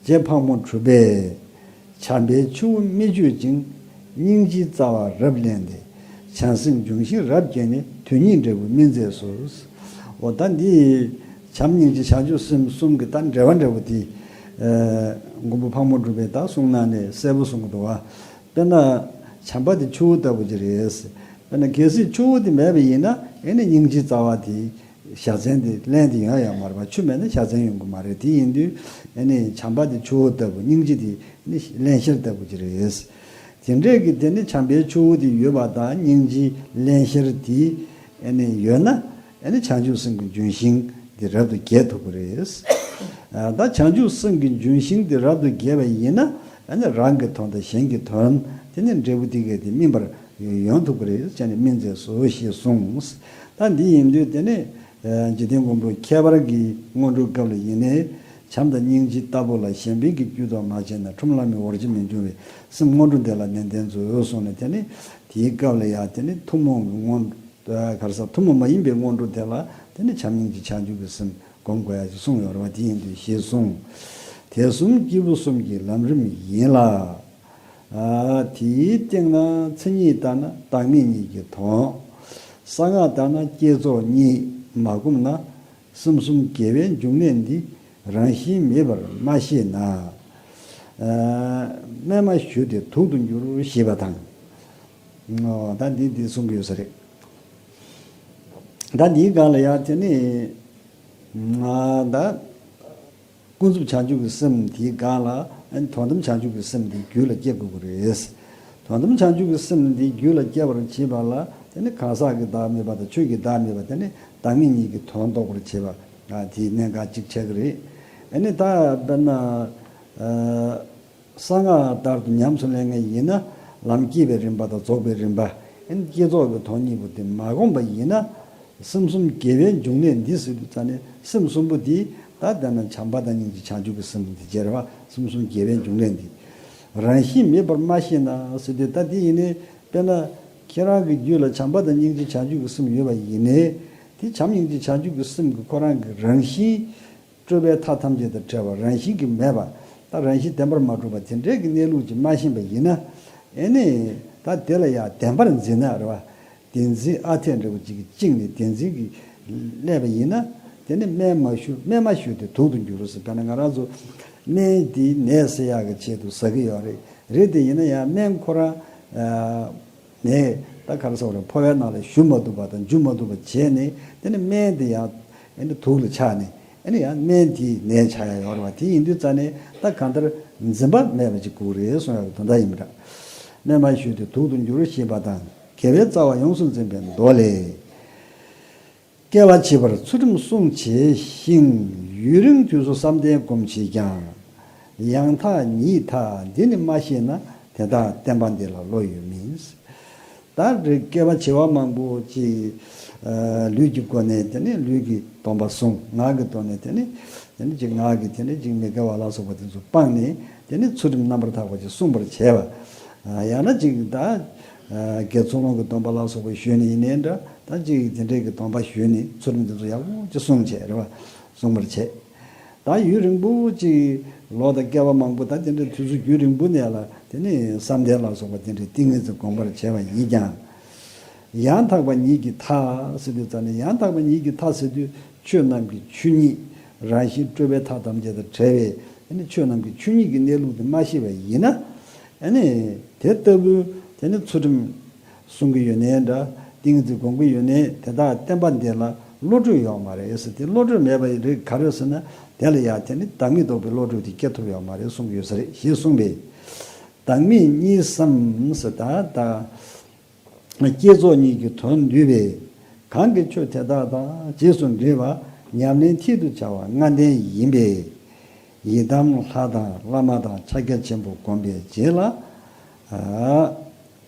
རྗེ་ཕག་མོ་གྲུ་པས་ བྱམས་པའི་ཆུ་བོ་སྨིན་སྤྱོད་ཅིང་། སྙིང་རྗེའི་རྩ་བ་རབ་བརླན་ཏེ། བྱང་སེམས་འབྱུང་ཞིང་རབ་རྒྱས་ནས། དོན་གཉིས་འབྲས་བུ་སྨིན་མཛད་སོ། འོ་ད་འདི་བྱམས་སྙིང་རྗེ་བྱང་ཆུབ་སེམས་གསུམ་གྱི་ད་འབྲེལ་བ་འདྲ་བོ་དེ། ཨ་མགོན་པོ་ཕག་མོ་གྲུ་པས་ད་གསུངས་གནང་ནས་གསལ་པོ་གསུང་གི་འདུག་བ། དཔེར་ན། བྱམས་པ་དེ་ཆུ་བོ་ལྟ་བུ་ཅིག་རེད། དཔེར་ན་གལ་སྲིད་ཆུ་བོ་དེ་མེད་པ་ཡིན་ན་ཨེ་ནི་སྙིང་རྗེའི་རྩ་བ་དེ། བཞག་ཚན་དེ་བརླན་དེ་ཡོང་ཡ་མ་རེད་པ། ཆུ་མེད་ན་བཞག་ཚན་ཡོང་གི་མ་རེད། དེ་ཡིན་དུས་ཨེ་ནི་བྱམས་པ་དེ་ཆུ་བོ་ལྟ་བུ། སྙིང་རྗེ་དེ་ནི་བརླན་གཤེར་ལྟ་བུ་ཅིག་རེད། དེ་འདྲས་ཀྱི་དེ་ནི་བྱམས་པའི་ཆུ་བོ་དེ་ཡོད་པ་དང་སྙིང་རྗེའི་བརླན་གཤེར་དེ་ཨེ་ནི་ཡོད་ན་ཨེ་ནི་བྱང་ཆུབ་སེམས་ཀྱི་ལྗོན་ཤིང་དེ་རབ་ཏུ་རྒྱས་ཐུབ་ཀྱི་རེད། ཨ་ད་བྱང་ཆུབ་སེམས་ཀྱི་ལྗོན་ཤིང་དེ་རབ་ཏུ་རྒྱས་པ་ཡིན་ན་ཨེ་ནི་རང་གི་དོན་དང་གཞན་གྱི་དོན་དེ་ནི་འབྲས་བུ་དེ་གས་དེ་སྨིན་པར་ཡོང་ཐུབ་ཀྱི་རེད་ཅེས་ནས་སྨིན་མཛད་སོ་ཞེས་གསུངས། ད་འདི་ཡིན་དུས་དེ་ནས་འཇིག་རྟེན་མགོན་པོ་ཁྱད་པར་གྱི་སྔོན་འགྲོའི་སྐབས་ལ་ཡིན་ནའི་བྱམས་དང་སྙིང་རྗེ་ལྟ་བུ་ལ་གཞན་ཕན་གྱི་རྒྱུ་དང་མ་བྱས་ན། ཁྲོམ་ལྷ་མིའི་བར་ཆད་མི་འབྱུང་བའི་སེམས་སྔོན་འགྲོ་འདི་ལ་ནན་ཏན་མཛོད་གསུངས་ནས། དེ་ནས་དེའི་སྐབས་ལ་ཡང་དེ་ནས་ཐུན་མོང་གི་སྔོན་ག་རེ་ཟེར། ཐུན་མོང་མ་ཡིན་པའི་སྔོན་འགྲོ་དེ་ལ་དེ་ནས་བྱམས་སྙིང་རྗེ་བྱང་ཆུབ་ཀྱི་སེམས་སྒོམ་དགོས་ཡ་ཞིག་གསུངས་ཡོད་རེད་བ། དེ་ཡིན་དུས་ཞེས་གསུངས། དེ་གསུམ་སྐྱེས་བུ་གསུམ་གྱི་ལམ་རིམ་ཡིན་ལ། ཨ་དེའི་སྟེང་ན་མཚན་ཉིད་ལྟར་ན་བདག་མེད་གཉིས་ཀྱི་དོན། གསང་སྔགས་ལྟར་ན་བསྐྱེད་རྫོགས་གཉིས་མ་བསྒོམས་ན། སེམས་གསུམ་དགེ་བའི་འབྱུང་གནས་འདི། རང་བཞིན་མེད་པར་མ་ཤེས་ན། ཨ་སྨྲས་མ་ཞུས་ཏེ་དུག་ཏུ་འགྱུར་ཞེས་པ་དང་། ཨོ་ད་འདི་འདི་གསུང་གི་ཡོད་ས་རེད། ད་འདིའི་སྒང་ལ་ཡང་དེ་ནི་ཨ་ད་ཀུན་རྫོབ་བྱང་ཆུབ་ཀྱི་སེམས་དེའི་སྒང་ལ་དོན་དམ་བྱང་ཆུབ་ཀྱི་སེམས་དེ་རྒྱུད་ལ་སྐྱེ་དགོས་ཀྱི་རེད། དོན་དམ་བྱང་ཆུབ་ཀྱི་སེམས་དེ་རྒྱུད་ལ་སྐྱེ་བར་བྱེད་པ་ལ་དེ་ནི་གང་ཟག་གི་བདག་མེད་པ་དང་ཆོས་ཀྱི་བདག་མེད་པ། དེ་ནི་བདག་མེད་གཉིས་ཀྱི་དོན་རྟོགས་པར་བྱེད་པ། ཨ་དེའི་གནད་འགག་གཅིག་ཆགས་ཀྱི་རེད། ཨ་ནི་ད་དཔེར་ན་ཨ་གསང་སྔགས་ལྟར་དུ་ཉམས་སུ་ལེན་མཁན་ཡིན་ན་ལམ་སྐྱེས་པའི་རིམ་པ་དང་རྫོགས་པའི་རིམ་པ། ཨ་ནི་བསྐྱེད་རྫོགས་ཀྱི་དོན་གཉིས་པོ་དེ་མ་བསྒོམས་པ་ཡིན་ན། སེམས་གསུམ་དགེ་བའི་འབྱུང་གནས་འདི་ཟེར་དུས་ཙ་ནས་སེམས་གསུམ་པོ་འདི་ད་ལྟ་ན་བྱམས་པ་དང་སྙིང་རྗེ་བྱང་ཆུབ་ཀྱི་སེམས་འདི་བྱེད་རེད་བ། སེམས་གསུམ་དགེ་བའི་འབྱུང་གནས་འདི་རང་བཞིན་མེད་པར་མ་ཤེས་ན་ཟེར་དུས། ད་འདི་ཡིན་ནའི་དཔེར་ན་ཁྱེད་རང་གི་རྒྱུད་ལ་བྱམས་པ་དང་སྙིང་རྗེ་བྱང་ཆུབ་ཀྱི་སེམས་ཡོད་པ་ཡིན་ནའི་དེ་བྱམས་སྙིང་རྗེ་བྱང་ཆུབ་ཀྱི་སེམས་ཀྱི་ཁོ་རང་གི་རང་བཞིན། སྤྲོས་པའི་མཐའ་ཐམས་ཅད་དང་བྲལ་བ། རང་བཞིན་གྱིས་མེད་པ། ད་རང་བཞིན་བདེན་པར་མ་གྲུབ་པ་དེ་འདྲའི་གི་གནས་ལུགས་ཅིག་མ་ཤེས་པ་ཡིན་ན། ཨེ་ནི་ད་དེ་ལ་ཡང་བདེན་པར་འཛིན་ན་རེད་བ། བདེན་འཛིན་ཨ་འཐས་འདྲ་བོ་ཅིག་གིས་བཅིངས་ནས་བདེན་འཛིན་གྱིས་བསླད་པ་ཡིན་ན། དེ་ནི་སྨན་མ་ཞུ་སྨན་མ་ཞུ་སྟེ་དུག་ཏུ་འགྱུར་ཟེར། དཔེར་ན་ང་རང་ཚོ་སྨན་དེ་ནད་སེལ་ཡག་གི་ཆེད་དུ་ཟ་གི་ཡོད་རེད། རེད་དེ་ཡིན་ན་ཡང་སྨན་ཁོ་རང་ཨ་ནས་ད་ག་རེ་ཟེར་བ་རེད། ཕོ་བའི་ནང་ལ་ཞུ་མ་ཐུབ་པ་དང་འཇུ་མ་ཐུབ་པ་བྱས་ནས། དེ་ནི་སྨན་དེ་ཡང་ཨེ་ནི་དུག་ལ་ཆགས་ནས་ཨེ་ནི་ཡང་སྨན་དེའི་ནད་ཆགས་ཡ་ཡོད་རེད་བ། དེ་ཡིན་དུས་ཙ་ནས་ད་གང་ལྟར་འཛིན་པ་མེད་པ་ཅིག་དགོས་རེད་གསུང་ཡག་གི་དོན་དག་ཡིན་པ་འདྲ། སྨན་མ་ཞུས་ཏེ་དུག་ཏུ་འགྱུར་ཞེས་པ་དང་། དགེ་བའི་རྩ་བ་ཡོངས་སུ་འཛིན་པའི་མདོ་ལས། བསྐལ་པ་བྱེ་བར་ཚུལ་ཁྲིམས་བསྲུང་བྱས་ཤིང་། ཡུན་རིང་དུས་སུ་བསམ་གཏན་སྒོམ་བྱེད་ཀྱང་། ཡང་དག་ཉིད་མཐའ་འདི་ནི་མ་ཤེས་ན། དེ་དག་བསྟན་པ་འདི་ལ་བློ་ཡོད་མིན། ད་རེས་བསྐལ་པ་བྱེ་བ་མང་པོ་ཅིག་ཨ་ལུས་ཀྱི་སྒོ་ནས་དེ་ནི་ལུས་ཀྱི་སྡོམ་པ་བསྲུང་། ངག་གི་ཐོག་ནས་དེ་ནི་དེ་ནི་ཅིག་ངག་གི་དེ་ནི་ཅིག་མི་དགེ་བ་ལ་སོགས་པ་དེ་ཚོ་སྤངས་ནས་དེ་ནི་ཚུལ་ཁྲིམས་རྣམ་པར་དག་པ་ཅིག་བསྲུང་བར་བྱས་པ། ཨ་ཡང་ན་ཅིག་ད་ཨ་དགེ་ཚུལ་སློང་གི་སྡོམ་པ་ལ་སོགས་པ་ཞུས་ནས་ཡིན་ནའི་འདྲ། ད་ཅིག་དེ་འདྲའི་གི་སྡོམ་པ་ཞུས་ནས་ཚུལ་ཁྲིམས་དེ་ཚོ་ཡག་པོ་ཅིག་བསྲུང་བྱས་རེད་བ། བསྲུང་བར་བྱས། ད་ཡུན་རིང་པོ་ཅིག་ལོ་དང་བསྐལ་པ་མང་པོ། ད་དེ་འདྲའི་དུས་ཚོད་རྒྱུན་རིང་པོ་ནས་ལ་དེ་ནི་བསམ་གཏན་ལ་སོགས་པ་དེ་འདྲའི་ཏིང་ངེ་འཛིན་སྒོམ་པར་བྱས་པ་ཡིན་ཀྱང་། ཡང་དག་པ་ཉིད་ཀྱི་མཐའ་ཟེར་དུས་ཙ་ནས། ཡང་དག་པ་ཉིད་ཀྱི་མཐའ་ཟེར་དུས་ཆོས་རྣམས་ཀྱི་ཆོས་ཉིད། རང་བཞིན་སྤྲོས་པའི་མཐའ་ཐམས་ཅད་དང་བྲལ་བའི་དེ་ནི་ཆོས་རྣམས་ཀྱི་ཆོས་ཉིད་ཀྱི་གནས་ལུགས་དེ་མ་ཤེས་པ་ཡིན་ན། ཨ་ནི་དེ་ལྟ་བུའི་དེ་ནི་ཚུལ་ཁྲིམས་བསྲུང་གི་ཡོད་ནའི་འདྲ། ཏིང་ངེ་འཛིན་སྒོམ་གྱི་ཡོད་ནའི་དེ་དག་བསྟན་པ་འདི་ལ་བློ་གྲོས་ཡོད་མ་རེད་ཟེར། དེ་བློ་གྲོས་མེད་པ་རེད། ག་རེ་ཟེར་ན་དེ་ལ་ཡང་དེ་ནི་བདག་མེད་རྟོགས་པའི་བློ་གྲོས་དེ་སྐྱེ་ཐུབ་ཡོད་མ་རེད་གསུང་གི་ཡོད་ས་རེད་ཞེས་གསུངས་པས། བདག་མེད་གཉིས་སམ་ཟེར། ད་ལྟ་བསྐྱེད་རྫོགས་གཉིས་ཀྱི་དོན་བསྡུས་པས། གང་གི་ཆོས་དེ་དག་དང་རྗེས་སུ་འབྲེལ་བ་ཉམས་ལེན་མཐིལ་དུ་བྱ་བ་ལྔ་ལྡན་ཡིན་པས། ཡི་དམ་ལྷ་དང་བླ་མ་དང་ཕྱག་རྒྱ་ཆེན་པོ་བསྒོམས་པའི་རྗེས་ལ། ཨ།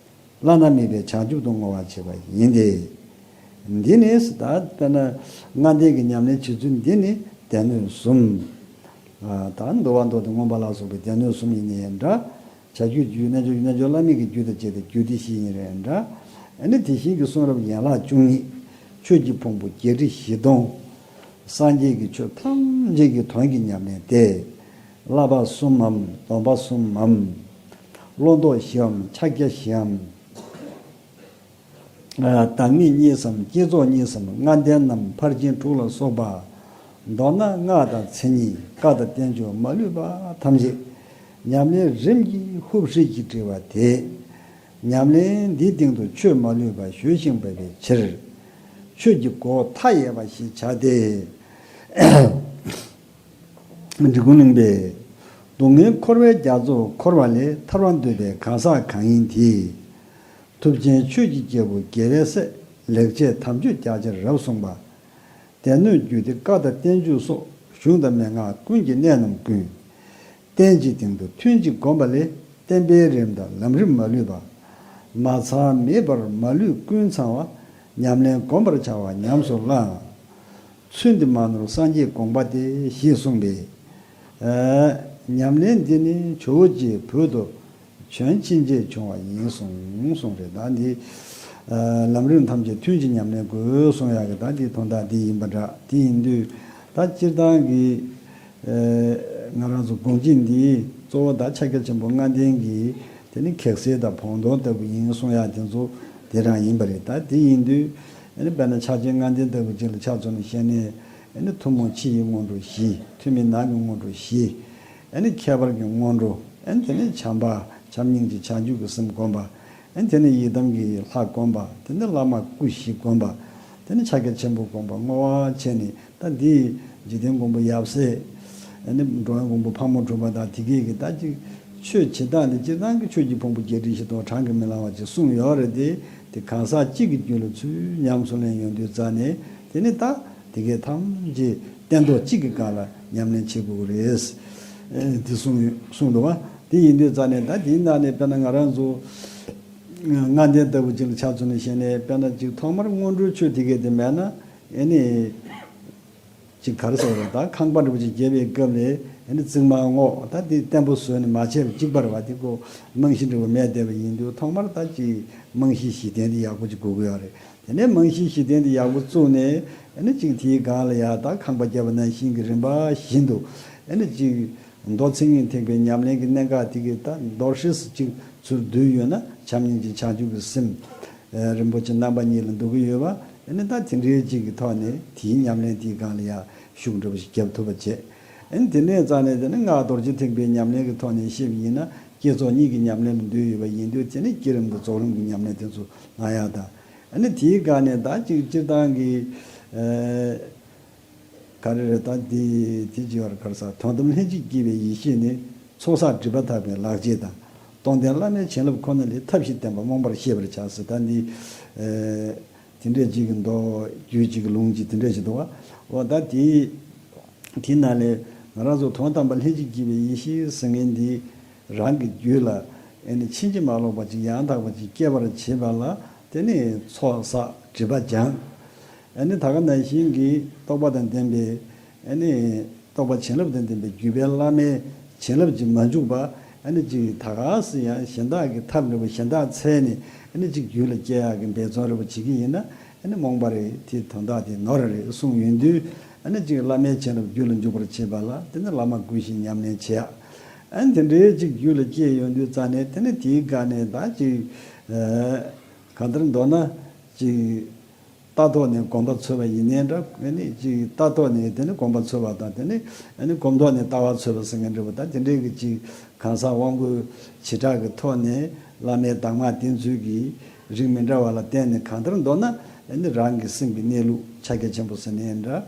བླ་ན་མེད་པའི་བྱང་ཆུབ་ཏུ་བསྔོ་བ་བྱེད་པ་ཡིན་ཏེ། འདི་ནི་ད་དཔེར་ན་ལྔ་ལྡན་གྱི་ཉམས་ལེན་བྱེད་ཚུལ་འདི་ནི་སྡེ་སྣོད་གསུམ། ཨ། ད་འདུལ་བ་མདོ་དང་མངོན་པ་ལ་སོགས་པའི་སྡེ་སྣོད་གསུམ་ཡིན་ནའི་འདྲ། བྱ་རྒྱུད་རྒྱུད། རྣལ་འབྱོར་རྒྱུད། རྣལ་འབྱོར་བླ་མེད་ཀྱི་རྒྱུད་དང་བཅས་ཏེ་རྒྱུད་སྡེ་བཞི་ཡིན་རུང་འདྲ། ཨ་ནི་དེ་བཞིན་གྱི་གསུང་རབ་ཡན་ལག་བཅུ་གཉིས། ཆོས་ཀྱི་ཕུང་པོ་བརྒྱད་ཁྲི་བཞི་སྟོང་། སངས་རྒྱས་ཀྱི་ཆོས་ཐམས་ཅད་ཀྱི་དོན་གྱི་ཉམས་ལེན་ཏེ། བསླབ་པ་གསུམ་མམ་སྡོམ་པ་གསུམ་མམ། བློ་ལྡོག་བཞིའམ་ཕྱག་རྒྱ་བཞིའམ། བདག་ཉིད་གཉིས་སམ་བསྐྱེད་རྫོགས་གཉིས་སམ་ལྔ་ལྡན་ནམ་ཕར་ཕྱིན་དྲུག་ལ་སོགས་པ། མདོར་ན་སྔགས་དང་མཚན་ཉིད་བཀའ་དང་བསྟན་བཅོས་མ་ལུས་པ་ཐམས་ཅད་ཉམས་ལེན་རིམ་གྱིས་ཧུབ་ཧྲིལ་གྱིས་བསྒྲིལ་བ་དེས། ཉམས་ལེན་འདིའི་སྟེང་དུ་ཆོས་མ་ལུས་པ་ཞུ་ཞིང་འབད་པའི་ཕྱིར། ཆོས་ཀྱི་སྒོ་མཐའ་ཡས་པ་ཞེས་བྱ་སྟེ། འབྲི་གུང་གླིང་པས། སྡུག་བསྔལ་འཁོར་བའི་རྒྱ་མཚོ་འཁོར་བ་ལས་ཐར་བར་འདོད་པའི་གང་ཟག་གང་ཡིན་དེས། ཐུབ་ཆེན་ཆོས་ཀྱི་རྒྱལ་པོ་རྒྱལ་བའི་སྲས་ལེགས་བྱས་དམ་ཆོས་རྒྱ་ཆེར་རབ་གསུངས་པ། སྡེ་སྣོད་རྒྱུད་སྡེ་བཀའ་དང་བསྟན་བཅོས་སོགས་གཞུང་དང་མན་ངག་ཀུན་གྱི་གནད་རྣམས་ཀུན། རྟེན་གྱི་སྟེང་དུ་ཐུན་གཅིག་བསྒོམས་པ་ལས་བསྟན་པའི་རིམ་དང་ལམ་རིམ་མ་ལུས་པ། མ་ཚང་མེད་པར་མ་ལུས་ཀུན་ཚང་བ། ཉམས་ལེན་བསྒོམ་པར་བྱ་བ་ཉམས་སུ་བླང་། ཚུལ་འདི་མ་ནོར་སངས་རྒྱས་དགོངས་པ་སྟེ་ཞེས་གསུངས་པས། ཨ། ཉམས་ལེན་འདི་ནི་ཇོ་བོ་རྗེས་བོད་དུ་བྱོན་ཕྱིན་ཆད་བྱུང་བ་ཡིན་གསུངས་གསུངས་རེད། ད་འདི། ཨ། ལམ་རིམ་ཐམས་ཅད་ཐུན་གཅིག་ཉམས་ལེན་དགོས་གསུངས་ཡག་གི་ད་འདི་དོན་དག་འདི་ཡིན་པ་འདྲ། འདི་ཡིན་དུས་ད་སྤྱིར་བཏང་གི། ཨ། ང་རང་ཚོ་དགོངས་གཅིག་འདི་གཙོ་བོ་ད་ཕྱག་རྒྱ་ཆེན་པོ་ལྔ་ལྡན་གྱི་དེ་ནི་གེགས་སེལ་དང་བོང་དོང་ལྟ་བུ་ཡིན་གསུངས་ཡག་དེ་ཚོ་དེ་རང་ཡིན་པ་རེད། ད་དེ་ཡིན་དུས་ཨ་ནི་དཔེར་ན་ཕྱག་ཆེན་ལྔ་ལྡན་ལྟ་བུ་ཅིག་ལ་ཆ་མཚོན་ནས་བཤད་ནས། ཨ་ནི་ཐུན་མོང་ཕྱི་ཡི་སྔོན་འགྲོ་བཞི། ཐུན་མིན་ནང་གི་སྔོན་འགྲོ་བཞི། ཨ་ནི་ཁྱད་པར་གྱི་སྔོན་འགྲོ། ཨ་ནི་དེ་ནས་བྱམས་པ་བྱམས་སྙིང་རྗེ་བྱང་ཆུབ་ཀྱི་སེམས་བསྒོམ་པ། ཨ་ནི་དེ་ནས་ཡི་དམ་གྱི་ལྷ་བསྒོམ་པ། དེ་ནས་བླ་མ་སྐུ་བཞི་བསྒོམ་པ། དེ་ནས་ཕྱག་རྒྱ་ཆེན་པོ་བསྒོམ་པ་བསྔོ་བ་བྱས་ནས། ད་འདི་འཇིག་རྟེན་མགོན་པོ་ཡབ་སྲས། ཨ་ནི་འགྲོ་བའི་མགོན་པོ་ཕག་མོ་གྲུ་པ་དང་དེ་གས་ཀྱི་ད་ཅིག་ཆོས་བྱེད་སྟངས་འདི་སྤྱིར་བཏང་གི་ཆོས་ཀྱི་ཕུང་པོ་བརྒྱད་ཁྲི་བཞི་སྟོང་བགྲང་གིས་མི་ལང་བ་ཅིག་གསུངས་ཡོད་རེད་དེ། དེ་གང་ཟག་གཅིག་གི་རྒྱུད་ལ་ཚུར་ཉམས་སུ་ལེན་ཡོང་དུས་ཙ་ནས། དེ་ནི་ད་དེ་གས་ཐམས་ཅད་སྟན་ཐོག་གཅིག་གི་སྒང་ལ་ཉམས་ལེན་བྱེད་དགོས་ཀྱི་རེད། ཨེ། དེ་གསུངས་ཡོད་གསུངས་འདུག་བ། དེ་ཡིན་དུས་ཙ་ནས་ད་དེའི་ནང་ནས་དཔེར་ན་ང་རང་ཚོ་ལྔ་ལྡན་ལྟ་བུ་ཅིག་ལ་ཆ་མཚོན་ནས་བཤད་ནས། དཔེར་ན་ཅིག་ཐོག་མར་སྔོན་འགྲོའི་ཆོས་དེ་གས་དེ་མེད་ན། ཨེ་ནི། ཅིག་ག་རེ་ཟེར་བ་རེད། ད་ཁང་པ་འདྲ་པོ་ཅིག་བརྒྱབ་པའི་སྐབས་ལ་ཨ་ནི་རྩིག་མ་བརྔོག་ད་དེ་བརྟན་པོ་བཟོས་ནས་མ་བྱས་པ་གཅིག་པ་རེད་བ། དེ་ཁོ་རྨང་གཞི་འདྲ་པོ་མེད་བསྡད་པ་ཡིན་དུས། ཐོག་མར་ད་ཅིག་རྨང་གཞི་གཞི་རྟེན་དེ་ཡག་པོ་ཅིག་དགོས་ཀྱི་ཡོད་རེད། དེ་ནས་རྨང་གཞི་གཞི་རྟེན་དེ་ཡག་པོ་བཙུགས་ནས། ཨ་ནི་ཅིག་དེའི་སྒང་ལ་ཡ་ད་ཁང་པ་བརྒྱབ་པ་ནང་བཞིན་གྱི་རིམ་པ་བཞིན་དུ། ཨ་ནི་ཅིག་མདོ་མཚན་ཉིད་ཐེག་པའི་ཉམས་ལེན་གྱི་གནད་འགག་དེ་གའི་ད་མདོར་ཧྲིལ་སུ་ཅིག་ཚུར་བསྡུས་ཡོད་ན། བྱམས་སྙིང་རྗེ་བྱང་ཆུབ་ཀྱི་སེམས། ཨ། རིན་པོ་ཆེ་རྣམ་པ་གཉིས་ལ་འདུ་གི་ཡོད་པ། ཨ་ནི་ད་དེ་འདྲའི་ཅིག་གི་ཐོག་ནས་དེའི་ཉམས་ལེན་དེའི་སྒང་ལ་ཡ་ཤུགས་འདྲ་པོ་ཞིག་རྒྱབ་ཐུབ་པ་བྱས། ཨ་ནི་དེ་ནས་རྩ་ནས་དེ་ནི་སྔགས་རྡོ་རྗེ་ཐེག་པའི་ཉམས་ལེན་གྱི་ཐོག་ནས་བཤད་པ་ཡིན་ན། བསྐྱེད་རྫོགས་གཉིས་ཀྱི་ཉམས་ལེན་ལ་འདུས་ཡོད་པ་ཡིན་དུས། དེ་ནི་བསྐྱེད་རིམ་དང་རྫོགས་རིམ་གྱི་ཉམས་ལེན་དེ་ཚོ་གནང་ཡག་དང་། ཨ་ནི་དེའི་སྒང་ནས་ད་ཅིག་སྤྱིར་བཏང་གི། ཨ། ག་རེ་རེད། ད་འདི་དེ་ཅི་ཡོད་རེད། ག་རེ་ཟེར། དོན་དམ་ལྷན་ཅིག་སྐྱེས་པའི་ཡེ་ཤེས་ནི། ཚོགས་བསགས་སྒྲིབ་པ་དག་པའི་ལག་རྗེས་དང་། སྟོང་བསྟན་བླ་མའི་བྱིན་རླབས་ཁོ་ན་ལས། ཐབས་ཤེས་བརྟན་པ་རྨོངས་པར་ཤེས་པར་བྱ་ཟེར། ད་འདི། ཨེ། དེ་འདྲས་ཅིག་གི་མདོ་རྒྱུད་ཅིག་གི་ལུང་ཅིག་དེ་འདྲས་ཅིག་འདུག་བ། འོ་ད་དེ་དེ་ནང་ལས་ང་རང་ཚོ་དོན་དམ་པ་ལྷན་ཅིག་སྐྱེས་པའི་ཡེ་ཤེས་ཟེར་མཁན་འདི། རང་གི་རྒྱུད་ལ་ཨེ་ནི་ཕྱིན་ཅི་མ་ལོག་པ་ཅིག་ཡང་དག་པ་ཅིག་སྐྱེ་བར་བྱེད་པ་ལ། དེ་ནི་ཚོགས་བསགས་སྒྲིབ་པ་སྦྱང་། ཨེ་ནི་ད་ག་ནང་བཞིན་གྱི་རྟོགས་པ་དང་ལྡན་པའི། ཨེ་ནི་རྟོགས་པ་བྱིན་རླབས་དང་ལྡན་པའི་བརྒྱུད་པའི་བླ་མའི་བྱིན་རླབས་ཀྱིས་མ་འཇུག་པ། ཨེ་ནི་ཅིག་ད་ག་སེ་ཡང་གཞན་དག་གི་ཐབས་འདྲ་པོ་གཞན་དག་འཚོལ་ནས། ཨེ་ནི་ཅིག་རྒྱུད་ལ་སྐྱེ་ཡག་གི་འབད་བརྩོན་འདྲ་པོ་བྱེད་ཀྱི་ཡིན་ན། ཨ་ནི་རྨོངས་པ་རེད། དེ་དོན་དག་དེ་ནོར་རེད་གསུངས་ཡོང་དུས། ཨ་ནི་ཅིག་བླ་མའི་བྱིན་རླབས་རྒྱུད་ལ་འཇུག་པར་བྱེད་པ་ལ། དེ་ནི་བླ་མ་སྐུ་བཞིའི་ཉམས་ལེན་བྱེད་ཡག་ཨ་ནི་དེ་འདྲའི་ཅིག་རྒྱུད་ལ་སྐྱེས་ཡོང་དུས་ཙ་ནས། དེ་ནི་དེའི་སྒང་ནས་ད་ཅིག་ཨ། གང་ལྟར་མདོར་ན་ཅིག་ལྟ་ཐོག་ནས་སྒོམ་པ་འཚོལ་བ་ཡིན་ནའི་འདྲ། ཨ་ནི་ཅིག་ལྟ་ཐོག་ནས་དེ་ནི་སྒོམ་པ་འཚོལ་བ་དང་། དེ་ནི་ཨ་ནི་སྒོམ་ཐོག་ནས་ལྟ་བ་འཚོལ་བ་ཟེར་མཁན་འདྲ་པོ། ད་དེ་འདྲའི་གི་ཅིག་གང་ཟག་དབང་པོའི་བྱེ་བྲག་གི་ཐོག་ནས་བླ་མའི་གདམས་ངག་དེ་ཚོའི་གི་རིགས་མི་འདྲ་བ་ལ་བརྟེན་ནས། གང་ལྟར་མདོར་ན་ཨ་ནི་རང་གི་སེམས་ཀྱི་གནས་ལུགས་ཕྱག་རྒྱ་ཆེན་པོ་ཟེར་ནའི་འདྲ།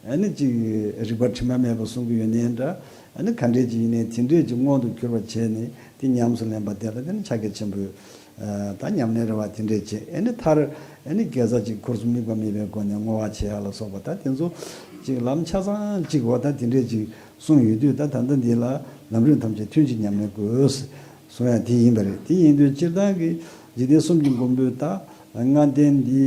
ཨ་ནི་ཅིག་རིག་པ་དྲི་མ་མེད་པ་གསུང་གི་ཡོད་ནའི་འདྲ། ཨ་ནི་ག་འདྲས་ཅིག་ཡིན་ནའི་དེ་འདྲས་ཅིག་མངོན་དུ་གྱུར་པར་བྱས་ནས། དེ་ཉམས་སུ་ལེན་པ་དེ་ལ་དེ་ནི་ཕྱག་རྒྱ་ཆེན་པོའི། ཨ། ད་ཉམས་ལེན་རེད་བ། དེ་འདྲས་བྱས། ཨ་ནི་མཐར་ཨ་ནི་དགེ་རྩ་ཅིག་འཁོར་གསུམ་དམིགས་པ་མེད་པའི་སྒོ་ནས་བསྔོ་བ་བྱེད་ཡག་ལ་སོགས་པ། ད་དེ་ཚོ་ཅིག་ལམ་ཆ་ཚང་ཅིག་འོ་ད་དེ་འདྲས་ཅིག་གསུངས་ཡོད་དུས། ད་ད་ལྟ་འདི་ལ་ལམ་རིམ་ཐམས་ཅད་ཐུན་གཅིག་ཉམས་ལེན་དགོས་གསུང་ཡག་དེ་ཡིན་པ་རེད། དེ་ཡིན་དུས་སྤྱིར་བཏང་གི་འཇིག་རྟེན་གསུམ་གྱི་མགོན་པོའི་ད་ལྔ་ལྡན་འདི།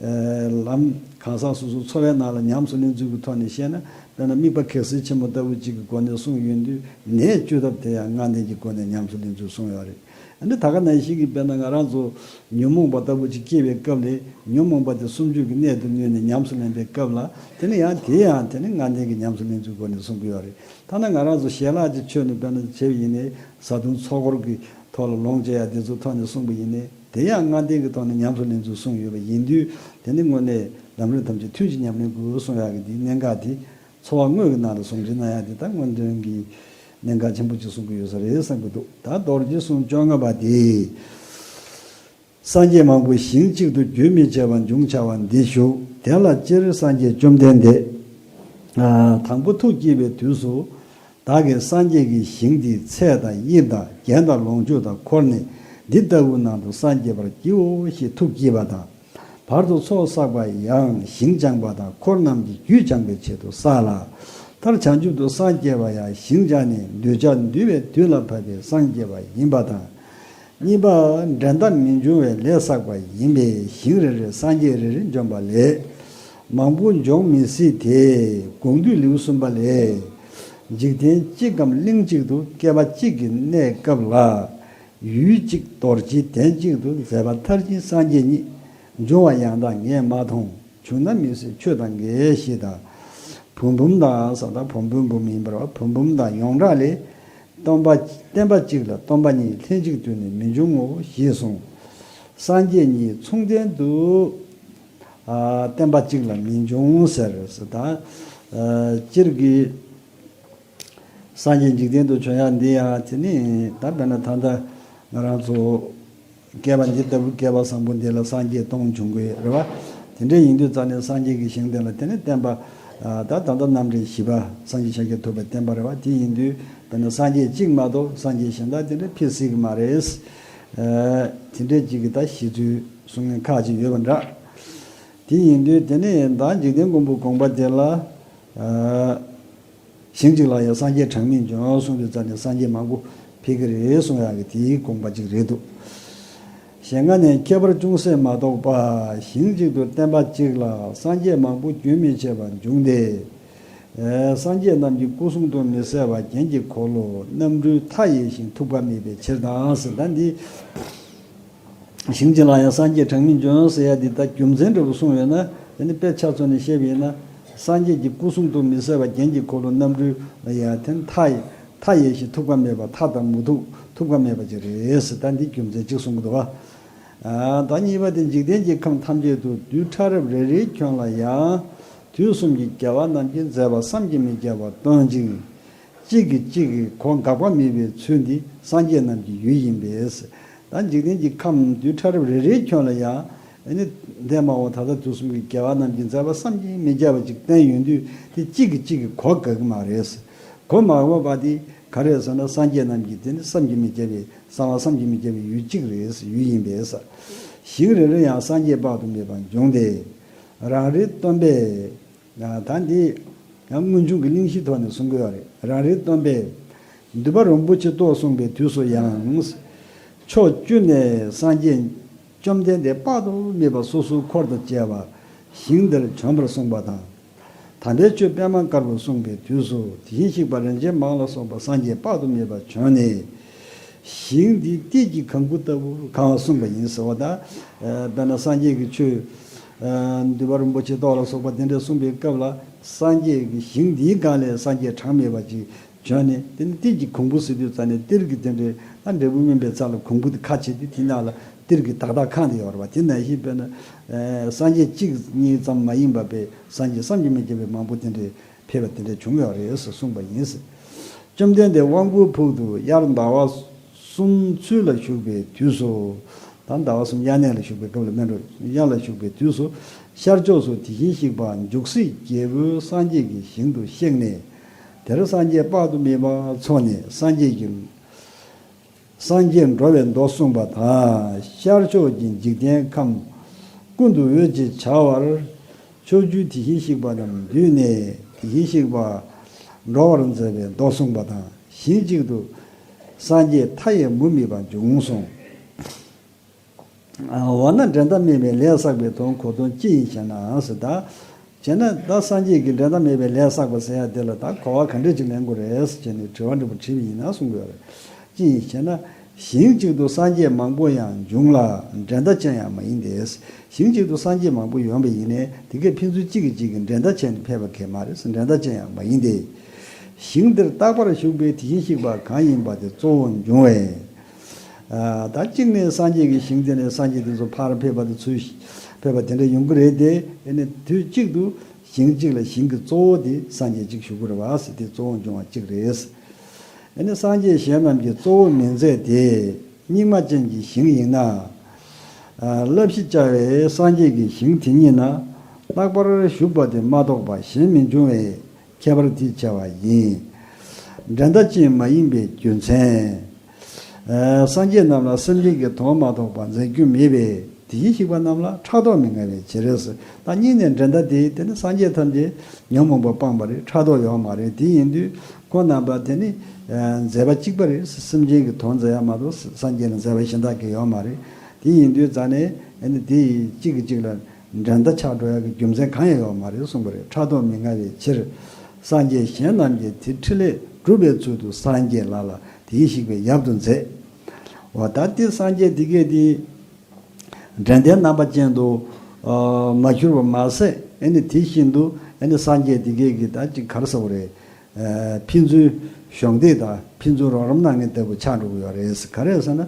ཨ། ལམ་གང་ཟག་སོ་སོའི་འཚོ་བའི་ནང་ལ་ཉམས་སུ་ལེན་ཚུལ་གྱི་ཐོག་ནས་བཤད་ན། དཔེར་ན་དམིགས་པ་གེགས་སེལ་ཆེན་མོ་ལྟ་བུ་ཅིག་གི་སྒོ་ནས་གསུངས་ཡོང་དུས། ནད་བཅོས་ཐབས་དེ་ཡང་ལྔ་ལྡན་གྱི་སྒོ་ནས་ཉམས་སུ་ལེན་ཚུལ་གསུངས་ཡོད་རེད། ཨ་ནི་ད་ག་ནང་བཞིན་གྱི་དཔེར་ན་ང་རང་ཚོ་ཉོན་མོངས་པ་ལྟ་བུ་ཅིག་སྐྱེས་པའི་སྐབས་ལ། ཉོན་མོངས་པ་དེ་སུམ་ཅུ་གི་གནད་དུ་བསྣུན་ནས་ཉམས་སུ་ལེན་པའི་སྐབས་ལ། དེ་ནི་ཡང་དེ་ཡང་དེ་ནི་ལྔ་ལྡན་གྱི་ཉམས་སུ་ལེན་ཚུལ་སྒོ་ནས་གསུང་གི་ཡོད་རེད། ཐ་ན་ང་རང་ཚོ་ཞལ་ལག་ཅིག་མཆོད་ནས་དཔེར་ན་བྱས་པ་ཡིན་ནའི། བཟའ་བཏུང་ཚོགས་འཁོར་གྱི་ ཐོག་ལ་ལོངས་སྤྱོད་ཡ་དེ་ཚོའི་ཐོག་ནས་གསུངས་པ་ཡིན་ནའི། དེ་ཡང་ལྔ་ལྡན་གྱི་ཐོག་ནས་ཉམས་སུ་ལེན་ཚུལ་གསུངས་ཡོད་པ་ཡིན་དུས། དེ་ནི་དངོས་གནས་ལམ་རིམ་ཐམས་ཅད་ཐུན་གྱིས་ཉམས་ལེན་དགོས་གསུང་ཡག་གི་འདིའི་གནད་འགག་དེ། འཚོ་བ་དངོས་ཀྱི་ནང་ལ་ཟུང་འབྲེལ་གནང་ཡག་དེ་ད་དངོས་འབྲེལ་གྱི་གནད་འགག་ཆེན་པོ་ཅིག་གསུང་གི་ཡོད་ས་རེད་བསམ་གྱི་འདུག་ད་རྡོ་རྗེ་གསུམ་བཅོ་ལྔ་པ་དེ། སངས་རྒྱས་མང་པོ་ཞིང་གཅིག་ཏུ་རྒྱུན་མི་འཆད་པར་འབྱུང་བྱ་བ་འདི་བཞུགས། དེ་ལ་སྤྱིར་སངས་རྒྱས་བཅོམ་ལྡན་འདས། ཨ། དང་པོ་ཐུགས་བསྐྱེད་པའི་དུས་སུ། བདག་གིས་སངས་རྒྱས་ཀྱི་ཞིང་འདིའི་ཚད་དང་དབྱིབས་དང་རྒྱན་དང་ལོངས་སྤྱོད་དང་འཁོར་ནི་འདི་ལྟ་བུའི་ནང་དུ་སངས་རྒྱས་པར་བགྱིའོ་ཞེས་ཐུགས་བསྐྱེད་པ་དང་། བར་དུ་ཚོགས་བསགས་པ་ཡང་ཞིང་སྦྱངས་པ་དང་འཁོར་རྣམས་ཀྱི་རྒྱུད་སྦྱངས་པའི་ཆེད་དུ་བསགས་ལ། མཐར་བྱང་ཆུབ་ཏུ་སངས་རྒྱས་པ་ཡང་ཞིང་སྦྱངས་ནས་འདོད་ཆགས་འདུལ་བའི་དུས་ལ་བབ་པའི་སངས་རྒྱས་པ་ཡིན་པ་དང་། གཉིས་པ། འགྲན་ཟླ་མི་འབྱུང་བའི་ལས་བསགས་པ་ཡིན་པས་ཞིང་རེ་རེར་སངས་རྒྱས་རེ་རེ་འབྱོན་པ་ལས། མང་པོ་འབྱུང་མི་སྲིད་དེ། དགོངས་འདུས་ལེའུ་གསུམ་པ་ལས། འཇིག་རྟེན་གཅིག་གམ་གླིང་གཅིག་ཏུ་བསྐལ་པ་གཅིག་གི་གནས་སྐབས་ལ། ཡུལ་གཅིག་རྡོ་རྗེ་གདན་གཅིག་ཏུ་མཛད་པ་མཐར་ཕྱིན་སངས་རྒྱས་ཉིད་འབྱུང་བ་ཡང་དག་ངས་མ་མཐོང་། བྱུང་ན་མི་སྲིད་ཆོས་དང་འགལ་ཞེས་དང་། བུམ་བུམ་དང་ཟེར་དང་བུམ་བུམ་བུམ་ཡིན་པར་བ་བུམ་བུམ་དང་ཡོངས་གྲགས་ལས། སྟོན་པ་བསྟན་པ་གཅིག་ལ་སྟོན་པ་གཉིས་ལྷན་ཅིག་ཏུ་ནི་མི་འབྱུང་ངོ་ཞེས་གསུངས། སངས་རྒྱས་གཉིས་མཚུངས་ལྡན་དུ། ཨ། བསྟན་པ་གཅིག་ལ་མི་འབྱུང་ཟེར་ཟེར་དང་། ཨ། སྤྱིར་གྱི། སངས་རྒྱས་འཇིག་རྟེན་དུ་བྱོན་ཡག་འདི་ཡང་དེ་ནི་ད་དཔེར་ན་ད་ལྟ་ང་རང་ཚོ་བསྐལ་པ་འདི་ལྟ་བུ་བསྐལ་པ་བཟང་པོ་འདི་ལ་སངས་རྒྱས་སྟོང་བྱུང་གི་རེད་བ། དེ་འདྲ་ཡིན་དུས་ཙང་ནས་སངས་རྒྱས་ཀྱི་ཞིང་དེ་ལ་དེ་ནི་བསྟན་པ། ཨ། ད་ད་ལྟ་རྣམ་འདྲེན་བཞི་པ་སངས་རྒྱས་ཤཱཀྱ་ཐུབ་པའི་བསྟན་པ་རེད་བ། དེ་ཡིན་དུས་དཔེར་ན་སངས་རྒྱས་གཅིག་མ་གཏོགས་སངས་རྒྱས་གཞན་དག་དེ་འདྲ་ཕེབས་སྲིད་ཀྱི་མ་རེད། ཨ། དེ་འདྲ་གཅིག་གི་ད་གཞི་ཚུལ་གསུང་མཁན་ཁག་ཅིག་ཡོད་པ་འདྲ། དེ་ཡིན་དུས་དེ་ནི་ད་འཇིག་རྟེན་མགོན་པོའི་དགོངས་པ་དེ་ལ། ཨ། ཞིང་གཅིག་ལ་ཡང་སངས་རྒྱས་གྲངས་མེད་འབྱུང་གསུངས་དུས་ཙང་ནས་སངས་རྒྱས་མང་པོ་ཕེབས་ཀྱི་རེད་གསུང་ཡག་གི་དེའི་དགོངས་པ་གཅིག་རེད་འདུག་ཞེ་ལྔ་ནས། ཁྱད་པར་ཅུང་ཟད་མ་གཏོགས་པ། ཞིང་གཅིག་ཏུ་བསྟན་པ་གཅིག་ལ་སངས་རྒྱས་མང་པོ་རྒྱུན་མི་འཆད་པར་འབྱུང་སྟེ། ཨེ། སངས་རྒྱས་རྣམས་ཀྱི་སྐུ་གསུང་ཐུགས་མི་ཟད་པ་རྒྱན་གྱི་འཁོར་ལོ་རྣམ་འཕྲུལ་མཐའ་ཡས་ཤིང་ཐུག་པ་མེད་པའི་ཕྱིར་དང་ཟེར། ད་འདི། ཞིང་གཅིག་ལ་ཡང་སངས་རྒྱས་གྲངས་མེད་འབྱུང་ཟེར་ཡ་འདི་ད་རྒྱུ་མཚན་འདྲ་པོ་གསུངས་ཡོད་ན། དེ་ནི་དཔེ་ཆ་མཚོན་ནས་བཤད་པ་ཡིན་ན། སངས་རྒྱས་ཀྱི་སྐུ་གསུང་ཐུགས་མི་ཟད་པ་རྒྱན་གྱི་འཁོར་ལོ་རྣམ་འཕྲུལ་ལ་ཡང་དེ་ནི་མཐའ་ཡས། མཐའ་ཡས་ཤིང་ཐུག་པ་མེད་པ། མཐའ་དང་མི་ཐུག་ཐུག་པ་མེད་པ་ཅིག་རེད་ཟེར། ད་འདི་རྒྱུ་མཚན་གཅིག་གསུང་གི་འདུག་བ། ཨ། ད་གཉིས་པ་དེ། འཇིག་རྟེན་གྱི་ཁམས་ཐམས་ཅད་དུ་དུས་ཕྲ་རབ་རེ་རེའི་ཁྱོན་ལ་ཡང་དུས་གསུམ་གྱི་རྒྱལ་བ་རྣམས་ཀྱི་མཛད་པ་བསམ་གྱིས་མི་ཁྱབ་པ་སྟོན་ཅིང་། གཅིག་གིས་གཅིག་གི་གོ་འགག་པ་མེད་པའི་ཚུལ་འདི་སངས་རྒྱས་རྣམས་ཀྱི་ཡུལ་ཡིན་པས། ད་འཇིག་རྟེན་གྱི་ཁམས་དུས་ཕྲ་རབ་རེ་རེའི་ཁྱོན་ལ་ཡང་། ཨ་ནི་འདས་མ་འོངས་ད་ལྟ་དུས་གསུམ་གྱི་རྒྱལ་བ་རྣམས་ཀྱི་མཛད་པ་བསམ་གྱིས་མི་ཁྱབ་པ་ཅིག་བསྟན་ཡོང་དུས། དེ་གཅིག་གིས་གཅིག་གི་གོ་འགག་གི་མ་རེད། གོ་མ་འགག་པ་དེ་ག་རེ་ཟེར་ན། སངས་རྒྱས་རྣམས་ཀྱི་དེ་ནི་བསམ་གྱིས་མི་ཁྱབ་པའི་གསང་བ་བསམ་གྱིས་མི་ཁྱབ་པའི་ཡུལ་གཅིག་རེད། ཡུལ་ཡིན་པས། ཞིང་རེ་རེར་ཡང་སངས་རྒྱས་དཔག་ཏུ་མེད་པ་འབྱུང་སྟེ། རང་རེའི་སྟོན་པས། ད་འདི་ཡང་སྔོན་བྱུང་གི་གླེང་གཞིའི་ཐོག་ནས་གསུང་གི་ཡོད་རེད། རང་རེའི་སྟོན་པས་འདུས་པ་རིན་པོ་ཆེ་ཏོག་གསུངས་པའི་དུས་སུ་ཡང་། ཕྱོགས་བཅུ་ནས་སངས་རྒྱས་བཅོམ་ལྡན་འདས་དཔག་ཏུ་མེད་པ་སོ་སོའི་འཁོར་དང་བཅས་པ་ཞིང་འདིར་བྱོན་པར་གསུངས་པ་དང་། དམ་པའི་ཆོས་པད་མ་དཀར་པོ་གསུངས་པའི་དུས་སུ་དེ་བཞིན་གཤེགས་པ་རིན་ཆེན་མང་ལ་སོགས་པ་སངས་རྒྱས་དཔག་ཏུ་མེད་པ་བྱོན་ནས། ཞིང་འདི་གཏེར་གྱི་གང་བུ་ལྟ་བུར་གང་བ་གསུངས་པ་ཡིན་ཟེར་བ་དང་། ཨ། དཔེར་ན་སངས་རྒྱས་ཀྱི་ཆོས། ཨ། འདུས་པ་རིན་པོ་ཆེ་ཏོག་ལ་སོགས་པ་དེ་འདྲ་གསུངས་པའི་སྐབས་ལ། སངས་རྒྱས་ཀྱི་ཞིང་འདིའི་སྒང་ལས་སངས་རྒྱས་གྲངས་མེད་པ་ཅིག་བྱོན་ནས། དེ་ནི་གཏེར་གྱི་གང་བུ་ཟེར་དུས་ཙང་ནས་གཏེར་གྱི་དེ་འདྲའི་ད་འབྲས་བུ་སྨིན་པའི་རྩ་ལ་གང་བུ་དེ་ཁ་ཕྱེ་དུས་དེའི་ནང་ལ་གཏེར་གྱི་དག་དག་ཁང་དེ་ཡོད་རེད་བ། དེ་ནང་བཞིན་དཔེར་ན། ཨ། སངས་རྒྱས་གཅིག་གཉིས་ཙམ་མ་ཡིན་པ་པའི་སངས་རྒྱས་བསམ་གྱིས་མི་ཁྱབ་པའི་མང་པོ་དེ་འདྲའི་ཕེབས་པ་དེ་འདྲ་བྱུང་ཡོད་རེད་ཟེར་གསུངས་པ་ཡིན། བཅོམ་ལྡན་འདས་དབང་པོའི་ཕུག་ཏུ་དབྱར་ཟླ་བ་གསུམ་ཚུན་ལ་བཞུགས་པའི་དུས་སུ། ད་ཟླ་བ་གསུམ་དབྱར་གནས་ལ་བཞུགས་པའི་སྐབས་ལ་མེད་འགྲོ། དབྱར་ལ་བཞུགས་པའི་དུས་སུ། ཤར་ཕྱོགས་སུ་དེ་བཞིན་གཤེགས་པ་འཇུག་སྲིད་རྒྱལ་པོའི་སངས་རྒྱས་ཀྱི་ཞིང་དུ་གཤེགས་ནས། དེར་སངས་རྒྱས་དཔག་ཏུ་མེད་པ་འཚོགས་ནས་སངས་རྒྱས་ཀྱི། སངས་རྒྱས་འགྲོ་བའི་མདོ་གསུངས་པ་དང་། ཤར་ཕྱོགས་ཀྱི་འཇིག་རྟེན་ཁམས་ཀུན་ཏུ་འོད་ཀྱི་བྱ་བར། ཕྱོགས་བཅུའི་དེ་བཞིན་གཤེགས་པ་རྣམས་འདུས་ནས་དེ་བཞིན་གཤེགས་པ་འགྲོ་བར་མཛད་པའི་མདོ་གསུངས་པ་དང་། ཞིང་གཅིག་ཏུ་སངས་རྒྱས་མཐའ་ཡས་མུ་མེད་པ་འབྱུང་གསུངས། འོ་ན་འགྲན་ཟླ་མེད་པའི་ལས་བསགས་པའི་དོན་གོ་དོན་ཅི་ཡིན་ཞེ་ན་ཟེར། ད་བྱས་ན་ད་སངས་རྒྱས་ཀྱི་འགྲན་ཟླ་མེད་པའི་ལས་བསགས་པ་ཟེར་ཡ་དེ་ལ་ད་གོ་བ་ག་འདྲ་ཅིག་ལེན་དགོས་རེད་ཟེར་བྱས་ནས་དྲི་བ་འདྲ་པོ་དྲིས་པ་ཡིན་ན་གསུང་དགོས་རེད། ཅི་ཡིན་ཞེ་ན། ཞིང་གཅིག་ཏུ་སངས་རྒྱས་མང་པོ་ཡང་འབྱུང་ལ་འགྲན་ཟླ་ཅན་ཡང་མ་ཡིན་ཏེ། ཞིང་གཅིག་ཏུ་སངས་རྒྱས་མང་པོ་ཡོང་བ་ཡིན་ནའི་དེ་གས་ཕན་ཚུན་གཅིག་གིས་གཅིག་གི་འགྲན་ཟླ་བྱས་ནས་ཕེབས་པ་གས་མ་རེད། འགྲན་ཟླ་ཅན་ཡང་མ་ཡིན་ཏེ། ཞིང་འདིར་རྟག་པར་བཞུགས་པའི་དེ་བཞིན་གཤེགས་པ་གང་ཡིན་པ་དེ་གཙོ་བོར་འབྱུང་བས། ཨ། ད་གཅིག་ནས་སངས་རྒྱས་ཀྱི་ཞིང་དེ་ནས་སངས་རྒྱས་དེ་ཚོ་ཕར་ཕེབས་པ་དེ་ཚུར་ཕེབས་པ་དེ་འདྲ་ཡོང་གི་རེད་དེ། ཨེ་ནི་དུས་གཅིག་ཏུ་ཞིང་གཅིག་ལ་ཞིང་གི་གཙོ་བོ་དེ་སངས་རྒྱས་གཅིག་བཞུགས་ཀྱི་རེད་པ་ཟེར་དེ་གཙོ་བོ་འབྱུང་བ་གཅིག་རེད། ཨེ་ནི་སངས་རྒྱས་གཞན་རྣམས་ཀྱི་གཙོ་བོ་མིན་མཛད་དེ། སྙིགས་མ་ཅན་གྱི་ཞིང་ཡིན་ན། ཨ། བསླབ་གཞི་བཅའ་བའི་སངས་རྒྱས་ཀྱི་ཞིང་དེ་ཉིད་ན་རྟག་པར་བཞུགས་པ་དེ་མ་གཏོགས་པ་གཞན་མི་འབྱུང་བས། ཁྱད་པར་དེ་བྱ་བ་ཡིན། འགྲན་ཟླ་ཅན་མ་ཡིན་པའི་རྒྱུ་མཚན། ཨ། སངས་རྒྱས་རྣམས་ལ་སེམས་ཅན་གྱི་དོན་མ་གཏོགས་པ་མཛད་རྒྱུ་མེད་པས། དེ་བཞིན་གཤེགས་པ་རྣམས་ལ་ཕྲག་དོག་མི་མངའ་བའི་ཕྱིར། ད་སྙིང་ནས་འགྲན་ཟླ་དེ་དེ་ནི་སངས་རྒྱས་ཐམས་ཅད་ཉོན་མོངས་པ་སྤངས་པ་རེད། ཕྲག་དོག་ཡོད་མ་རེད། དེ་ཡིན་དུས་ཁོང་རྣམ་པ་དེ་ནི་ཨ་མཛད་པ་གཅིག་པ་རེད། སེམས་ཅན་གྱི་དོན་མཛད་ཡ་མ་གཏོགས་སངས་རྒྱས་ལ་མཛད་པ་གཞན་དག་གི་ཡོད་མ་རེད། དེ་ཡིན་དུས་རྩ་ནས་ཨ་ནི་དེ་གཅིག་གིས་གཅིག་ལ་འགྲན་ཟླ་ཆགས་འགྲོ་ཡག་གི་རྒྱུ་མཚན་གང་ཡང་ཡོད་མ་རེད་གསུངས་པ་རེད། ཕྲག་དོག་མི་མངའ་བའི་ཕྱིར། སངས་རྒྱས་གཞན་རྣམས་ཀྱིས་དེ་ཕྲིན་ལས་སྒྲུབ་པའི་ཚུལ་དུ་སངས་རྒྱས་ལ་ལ་དེ་བཞིན་གཤེགས་པས་ཡབ་ཏུ་མཛད། འོ་ད་དེ་སངས་རྒྱས་དེ་གས་དེ་འགྲན་ཟླའི་རྣམ་པ་ཅན་དུ་ཨ་མ་གྱུར་པ་མ་ཟད། ཨེ་ནི་དེ་བཞིན་དུ་ཨེ་ནི་སངས་རྒྱས་དེ་གས་ཀྱི་ད་ཅིག་ག་རེ་ཟེར་དགོས་རེད། ཨ་ཕན་ཚུན་གཞོགས་འདེགས་དང་ཕན་ཚུན་རོགས་རམ་གནང་མཁན་ལྟ་བུ་ཆགས་འགྲོ་གི་ཡོད་རེད། ག་རེ་ཟེར་ན།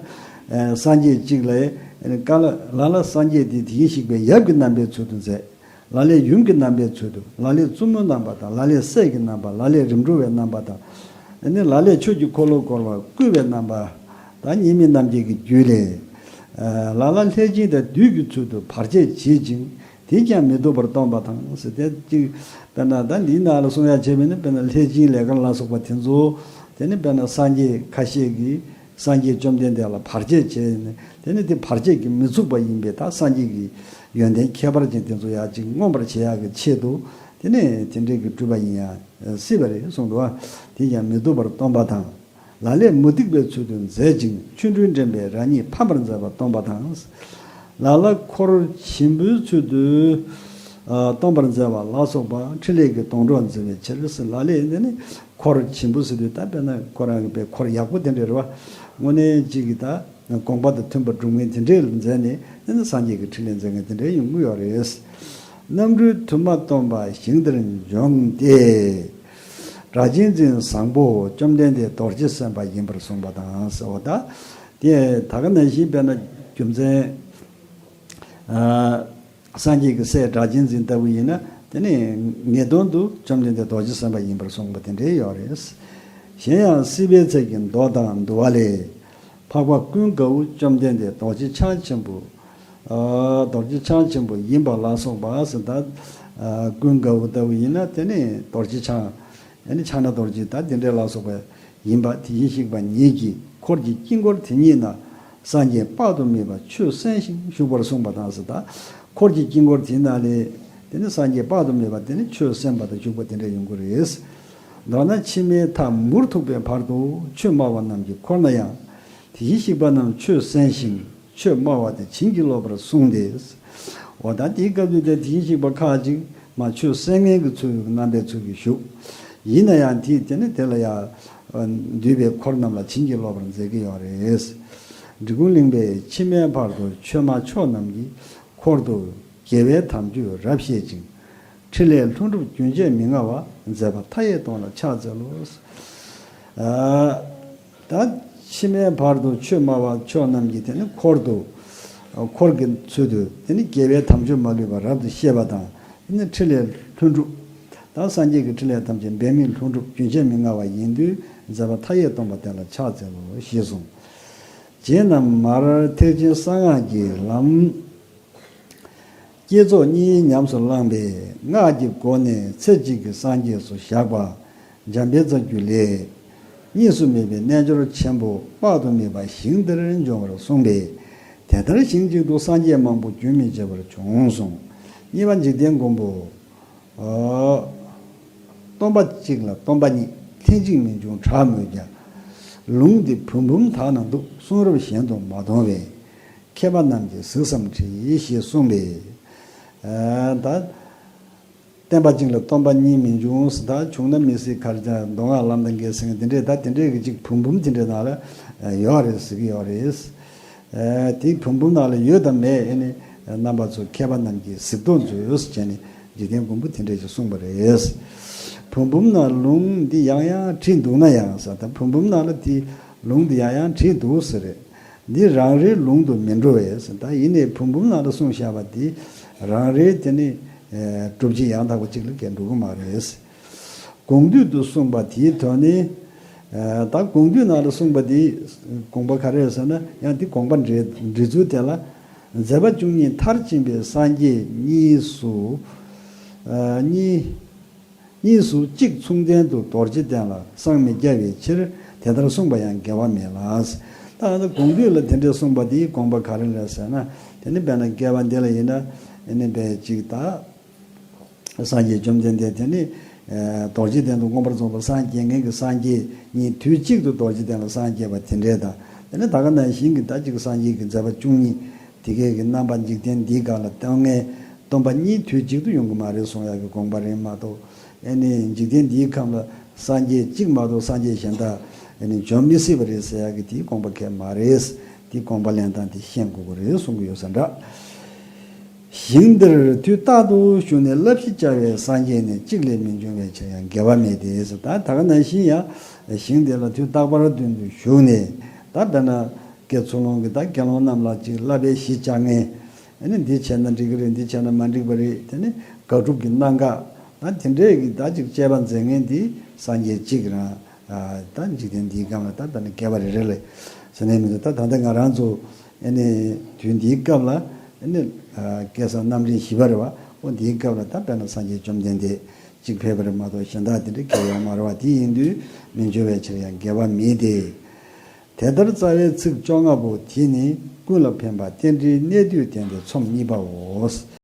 ཨ་སངས་རྒྱས་གཅིག་ལ་ཨེ་ནི་ཀ་ལ་ལ་ལ་སངས་རྒྱས་དེ་དེ་བཞིན་གཤེགས་པའི་ཡབ་ཀྱི་རྣམ་པའི་ཚུལ་དུ་མཛད། ལ་ལས་ཡུམ་གྱི་རྣམ་པའི་ཚུལ་དུ། ལ་ལས་བཙུན་མོའི་རྣམ་པ་དང་། ལ་ལས་སྲས་ཀྱི་རྣམ་པ། ལ་ལས་རིམ་གྲོ་བའི་རྣམ་པ་དང་། ཨ་ནི་ལ་ལས་ཆོས་ཀྱི་འཁོར་ལོ་བསྐོར་བར་བསྐུལ་བའི་རྣམ་པ་དང་། སྙིགས་མའི་རྣམ་འགྱུར་གྱི་རྒྱུད་ལས། ཨ་ལ་ལ་ལྷས་བྱིན་དང་བདུད་ཀྱི་ཚུལ་དུ་བར་ཆད་བྱེད་ཅིང་། དེས་ཀྱང་མི་སྡུག་པར་སྟོན་པ་དང་ཟེར་ཏེ་གཅིག་དཔེར་ན་ད་འདིའི་ནང་ལ་གསུང་ཡ་བྱས་པས་ན། དཔེར་ན་ལྷས་བྱིན་ལས་མཁན་ལ་སོགས་པ་དེ་ཚོ་དེ་ནི་དཔེར་ན་སངས་རྒྱས་ཁ་ཤས་ཀྱིས་སངས་རྒྱས་བཅོམ་ལྡན་འདས་ལ་བར་ཆད་བྱས་ནས། དེ་ནི་དེ་བར་ཆད་ཀྱིས་མི་ཚུགས་པ་ཡིན་པས། ད་སངས་རྒྱས་ཀྱི་ཡོན་ཏན་ཁྱད་པར་ཅན་དེ་ཚོ་ཡར་ཅིག་མངོན་པར་བྱེད་ཡག་གི་ཆེད་དུ། དེ་ནི་དེ་འདྲའི་གི་སྤྲུལ་པ་ཡིན་ཡང་སྲིད་པ་རེད་གསུངས་འདུག་བ། དེས་ཀྱང་མི་སྡུག་པར་སྟོན་པ་དང་། ལ་ལས་མུ་སྟེགས་པའི་ཚུལ་དུ་མཛད་ཅིང་། ཆོ་འཕྲུལ་འགྲན་པས་རང་ཉིད་ཕམ་པར་མཛད་པ་སྟོན་པ་དང་། ལ་ལ་འཁོར་ཆེན་པོའི་ཚུལ་དུ་ཨ་སྟོན་པར་མཛད་པ་ལ་སོགས་པ་འཕྲིན་ལས་ཀྱི་སྡོང་གྲོགས་མཛད་པའི་ཕྱིར། ལ་ལས་འདི་ནི་འཁོར་ཆེན་པོ་ཟེར་དུས་ད་དཔེར་ན་ཁོ་རང་གི་དཔེ་འཁོར་ཡག་པོ་དེ་འདྲ་རེད་བ། དངོས་གནས་གཅིག་གི་ད་དགོངས་པ་དང་མཐུན་པར་སྒྲུབ་མཁན་དེ་འདྲའི་ལ་མཛད་ནས། འདི་ནི་སངས་རྒྱས་ཀྱི་འཕྲིན་ལས་མཛད་མཁན་དེ་འདྲའི་ཡོང་གི་ཡོད་རེད། རྣམ་གྲོལ་དུ་མ་སྟོན་པ་ཞིང་དེར་འབྱོན་ཏེ། སྒྲ་གཅན་འཛིན་བཟང་པོ་བཅོམ་ལྡན་འདས་རྡོ་རྗེ་སེམས་དཔའ་ཡིན་པར་གསུངས་པ་དང་ཟེར་བ་ད། དེ་ད་ག་ནང་བཞིན་དཔེར་ན་རྒྱུ་མཚན། ཨ་སངས་རྒྱས་ཀྱི་སྲས་སྒྲ་གཅན་འཛིན་ལྟ་བུ་ཡིན་ན། དེ་ནི་ངེས་དོན་དུ་བཅོམ་ལྡན་འདས་རྡོ་རྗེ་སེམས་དཔའ་ཡིན་པར་གསུངས་པ་དེ་འདྲའི་ཡོད་རེད། གཞན་ཡང་སྲིད་པའི་ཚལ་གྱི་མདོ་དང་འདུལ་བ་ལས། འཕགས་པ་ཀུན་དགའ་བོ་བཅོམ་ལྡན་འདས་རྡོ་རྗེ་འཆང་ཆེན་པོ། ཨ་རྡོ་རྗེ་འཆང་ཆེན་པོ་ཡིན་པ་ལ་སོགས་པ་ཟེར། ད་ཨ་ཀུན་དགའ་བོ་ལྟ་བུ་ཡིན་ན་དེ་ནི་རྡོ་རྗེ་འཆང་། ཨ་ནི་ཕྱག་ན་རྡོ་རྗེ་ད་དེ་འདྲ་ལ་སོགས་པ་ཡིན་པ། དེ་བཞིན་གཤེགས་པ་ཉིད་ཀྱིས་འཁོར་གྱི་དཀྱིལ་འཁོར་དེ་ཉིད་ན་སངས་རྒྱས་དཔག་ཏུ་མེད་པ་ཆོས་གསན་ཞིང་བཞུགས་པར་གསུངས་པ་དང་ཟེར། ད་འཁོར་གྱི་དཀྱིལ་འཁོར་དེ་ན་ལས་དེ་ནི་སངས་རྒྱས་དཔག་ཏུ་མེད་པ་དེ་ནི་ཆོས་གསན་པ་དང་བཞུགས་པ་དེ་འདྲ་ཡོང་གི་རེད། མདོར་ན་ཕྱི་མའི་མཐའ་མུར་ཐུག་པའི་བར་དུ་ཆོས་སྨྲ་བ་རྣམས་ཀྱི་འཁོར་ན་ཡང་། དེ་བཞིན་གཤེགས་པ་རྣམས་ཆོས་གསན་ཞིང་ཆོས་སྨྲ་བ་དེ་བྱིན་གྱིས་རློབ་པར་གསུངས་ཏེ། འོ་ད་དེའི་སྐབས་དུས་དེ་དེ་བཞིན་གཤེགས་པ་ཁ་ཅིག་མ་ཆོས་གསན་མཁན་གྱི་ཚུལ་རྣམ་པའི་ཚུལ་གྱིས་བཞུགས། ཡིན་ན་ཡང་དེ་དེ་ནི་དེ་ལ་ཡང་འདུས་པའི་འཁོར་རྣམས་ལ་བྱིན་གྱིས་རློབ་པར་མཛད་ཀྱི་ཡོད་རེད། འབྲི་གུང་གླིང་པས་ཕྱི་མའི་བར་དུ་ཆོས་སྨྲ་མཆོག་རྣམས་ཀྱི་འཁོར་དུ་དགེ་བའི་དམ་ཆོས་རབ་བཤད་ཅིང་། ཕྲིན་ལས་ལྷུན་གྲུབ་རྒྱུན་ཆད་མི་མངའ་བ། མཛད་པ་མཐའ་ཡས་སྟོང་ལ་ཕྱག་འཚལ་ལོ། ཨ་ད་ཕྱི་མའི་བར་དུ་ཆོས་སྨྲ་བ་མཆོག་རྣམས་ཀྱིས་དེ་ནི་འཁོར་དུ། འཁོར་གྱི་ཚུལ་དུ་དེ་ནི་དགེ་བའི་དམ་ཆོས་མ་ལུས་པ་རབ་ཏུ་བཤད་པ་དང་། དེ་ནི་ཕྲིན་ལས་ལྷུན་གྲུབ། ད་སངས་རྒྱས་ཀྱི་ཕྲིན་ལས་ཐམས་ཅད་འབད་མེད་ལྷུན་གྲུབ་རྒྱུན་ཆད་མི་མངའ་བ་ཡིན་དུས། མཛད་པ་མཐའ་ཡས་སྟོང་པ་དེ་ལ་ཕྱག་འཚལ་ལོ་ཞེས་གསུངས། རྗེ་རྣམས་མར་ཐེག་ཆེན་གསང་སྔགས་ཀྱི་ལམ། བསྐྱེད་རྫོགས་གཉིས་ཉམས་སུ་བླངས་པས། སྔགས་ཀྱི་སྒོ་ནས་ཚེ་གཅིག་གི་སངས་རྒྱས་སུ་བཞག་པ། འཇམ་དཔལ་རྩ་རྒྱུད་ལས། གཉིས་སུ་མེད་པའི་རྣལ་འབྱོར་ཆེན་པོ་དཔག་ཏུ་མེད་པ་ཞིང་དེར་འབྱུང་བར་གསུངས་པས། དེ་ལྟར་ཞིང་གཅིག་ཏུ་སངས་རྒྱས་མང་པོ་རྒྱུན་མི་འཆད་པར་བྱུང་གསུངས། གཉིས་པ་འཇིག་རྟེན་མགོན་པོ། ཨ། སྟོན་པ་གཅིག་ལ་སྟོན་པ་གཉིས། ལྷན་ཅིག་མི་འབྱུང་གྲགས་མོད་ཀྱང་། ལུང་འདི་བུམ་བུམ་དག་ན་འདུག་གསུང་རབ་གཞན་དུ་མ་མཐོང་བས། མཁས་པ་རྣམས་ཀྱིས་གཟིགས་སམ་དྲི་ཞེས་གསུངས་པས། ཨ། ད་བསྟན་པ་གཅིག་ལ་སྟོན་པ་གཉིས་མི་འབྱུང་ཟེར། ད་བྱུང་ན་མི་སྲིད། ག་རེ་ཟེར། མདོ་སྔགས་ལམ་དང་འགལ་ཟེར་མཁན་དེ་འདྲས། ད་དེ་འདྲས་ཀྱི་གཅིག་བུམ་བུམ་དེ་འདྲས་ནང་ལ་ཡོད་རེད་ཟེར་གྱི་ཡོད་རེད། ཨ། དེ་བུམ་བུམ་ནང་ལ་ཡོད་དམ་མེད། ཨེ་ནི་རྣམ་པ་ཚོ་མཁས་པ་རྣམས་ཀྱིས་གཟིགས་རྟོག་མཛོད་ཟེར་བྱས་ནས་འཇིག་རྟེན་མགོན་པོ་དེ་འདྲས་ཀྱིས་གསུངས་པ་རེད། བུམ་བུམ་ནང་ལུང་འདི་ཡང་ཡང་བྲིས་འདུག་ན་ཡང་ཟེར། ད་བུམ་བུམ་ནང་ལ་དེ་ལུང་འདི་ཡང་ཡང་བྲིས་འདུག་ཟེར་རེད། འདི་རང་རེའི་ལུང་དུ་མི་འགྲོ་བས། ད་ཡིན་ནའི་བུམ་བུམ་ནང་ལ་གསུངས་བཞག་པ་འདི་རང་རེའི་དེ་ནི་སྒྲུབ་བྱེད་ཡང་དག་པ་གཅིག་ལ་གལ་འགྲོ་གི་མ་རེད། དགོངས་འདུས་དུ་གསུངས་པ་དེའི་དོན་ནི། ད་དགོངས་འདུས་ནང་ལ་གསུངས་པ་འདི་དགོངས་པ་ག་རེ་ཟེར་ན། ཡང་འདི་དགོངས་པ་འགྲེལ་འགྲེལ་ཚུལ་དེ་ལ། མཛད་པ་བཅུ་གཉིས་མཐར་ཕྱིན་པའི་སངས་རྒྱས་གཉིས་སུ། གཉིས། གཉིས་སུ་གཅིག་མཚུངས་ལྡན་དུ་རྡོ་རྗེ་གདན་ལ་སངས་མི་རྒྱ་བའི་ཕྱིར་དེ་ལྟར་གསུངས་པ་ཡང་འགལ་བ་མེད་ལ། ད་ཨ་ནི་དགོངས་འདུས་ལ་དེ་འདྲས་གསུངས་པ་འདིའི་དགོངས་པ་ག་རེ་རེད་ཟེར་ན། དེ་ནི་དཔེར་ན་བསྐལ་པ་འདི་ལ་ཡིན་ན་ཨ་ནི་དཔེ་གཅིག་ད། སངས་རྒྱས་བཅོམ་ལྡན་འདས་དེ་ནི་རྡོ་རྗེ་གདན་དུ་མངོན་པར་རྫོགས་པར་སངས་རྒྱས་མཁན་གྱི་སངས་རྒྱས་གཉིས་དུས་གཅིག་ཏུ་རྡོ་རྗེ་གདན་ལ་སངས་རྒྱས་པ་དེ་འདྲས་དང་། དེ་ནི་ད་ག་ནང་བཞིན་གྱི་ད་གཅིག་སངས་རྒྱས་ཀྱི་མཛད་པ་བཅུ་གཉིས། དེ་གའི་གི་རྣམ་པ་འཇིག་རྟེན་འདིའི་སྒང་ལ་སྟོན་མཁན་སྟོན་པ་གཉིས་དུས་གཅིག་ཏུ་ཡོང་གི་མ་རེད་གསུང་ཡག་གི་དགོངས་པ་རེད་མ་གཏོགས། ཨེ་ནི་འཇིག་རྟེན་འདིའི་ཁམས་ལ་སངས་རྒྱས་གཅིག་མ་གཏོགས་སངས་རྒྱས་གཞན་དག་ཨེ་ནི་འབྱོན་མི་སྲིད་པ་རེད་ཟེར་ཡག་གི་དེའི་དགོངས་པ་གལ་མ་རེད། དེའི་དགོངས་པ་ལེན་སྟངས་དེ་ཤེས་དགོས་ཀྱི་རེད་གསུང་གི་ཡོད་ས་འདྲ། ཞིང་འདིར་དུས་རྟག་ཏུ་བཞུགས་ནས་བསླབ་གཞི་བཅའ་བའི་སངས་རྒྱས་ནི་གཅིག་ལས་མི་འབྱུང་བའི་ཕྱིར་ཡང་འགལ་བ་མེད་དེ། ད་ད་ག་ནང་བཞིན་ཡང་ཞིང་དེ་ལ་དུས་རྟག་པར་མདུན་དུ་བཞུགས་ནས། ད་དཔེར་ན། དགེ་ཚུལ་སློང་གིས་ད་དགེ་སློང་རྣམས་ལ་ཅིག་བསླབ་པའི་གཞི་བཅའ་མཁན། ཨ་ནི་འདི་བྱས་ན་འགྲིག་གི་རེད། འདི་བྱས་ན་མ་འགྲིག་པ་རེད། དེ་ནི་དགག་སྒྲུབ་ཀྱི་གནད་འགག་ད་དེ་འདྲས་ཀྱི་ད་ཅིག་དཔྱད་པ་མཛད་མཁན་འདི་སངས་རྒྱས་གཅིག་རང་། ད་འཇིག་རྟེན་འདིའི་སྒང་ལ་ད་ད་ནི་བསྐལ་པ་རེ་རེ་ལ་ཟེར་ནས་མི་འདུག་ད་ད་ལྟ་ང་རང་ཚོ་ཨ་ནི་དུས་འདིའི་སྐབས་ལ་ཨ་ནི་བསྐལ་བཟང་རྣམ་འདྲེན་བཞི་པ་རེད་བ། འོ་འདིའི་སྐབས་ལ་ད་དཔེར་ན་སངས་རྒྱས་བཅོམ་ལྡན་འདས་གཅིག་ཕེབས་པ་རེད་མ་གཏོགས་གཞན་དག་དེ་འདྲས་གལ་ཡོད་མ་རེད་བ། དེ་ཡིན་དུས་མི་འབྱུང་བའི་ཕྱིར་ཡང་འགལ་བ་མེད་དེ། དེ་ལྟར་རྩ་བའི་ཚིག་བཅོ་ལྔ་པོ་དེ་ནི་ཀུན་ལ་ཕན་པ་རྟེན་འབྲེལ་གནད་བསྡུས་བསྟན་ཏེ་ཚོམས་གཉིས་པའོ།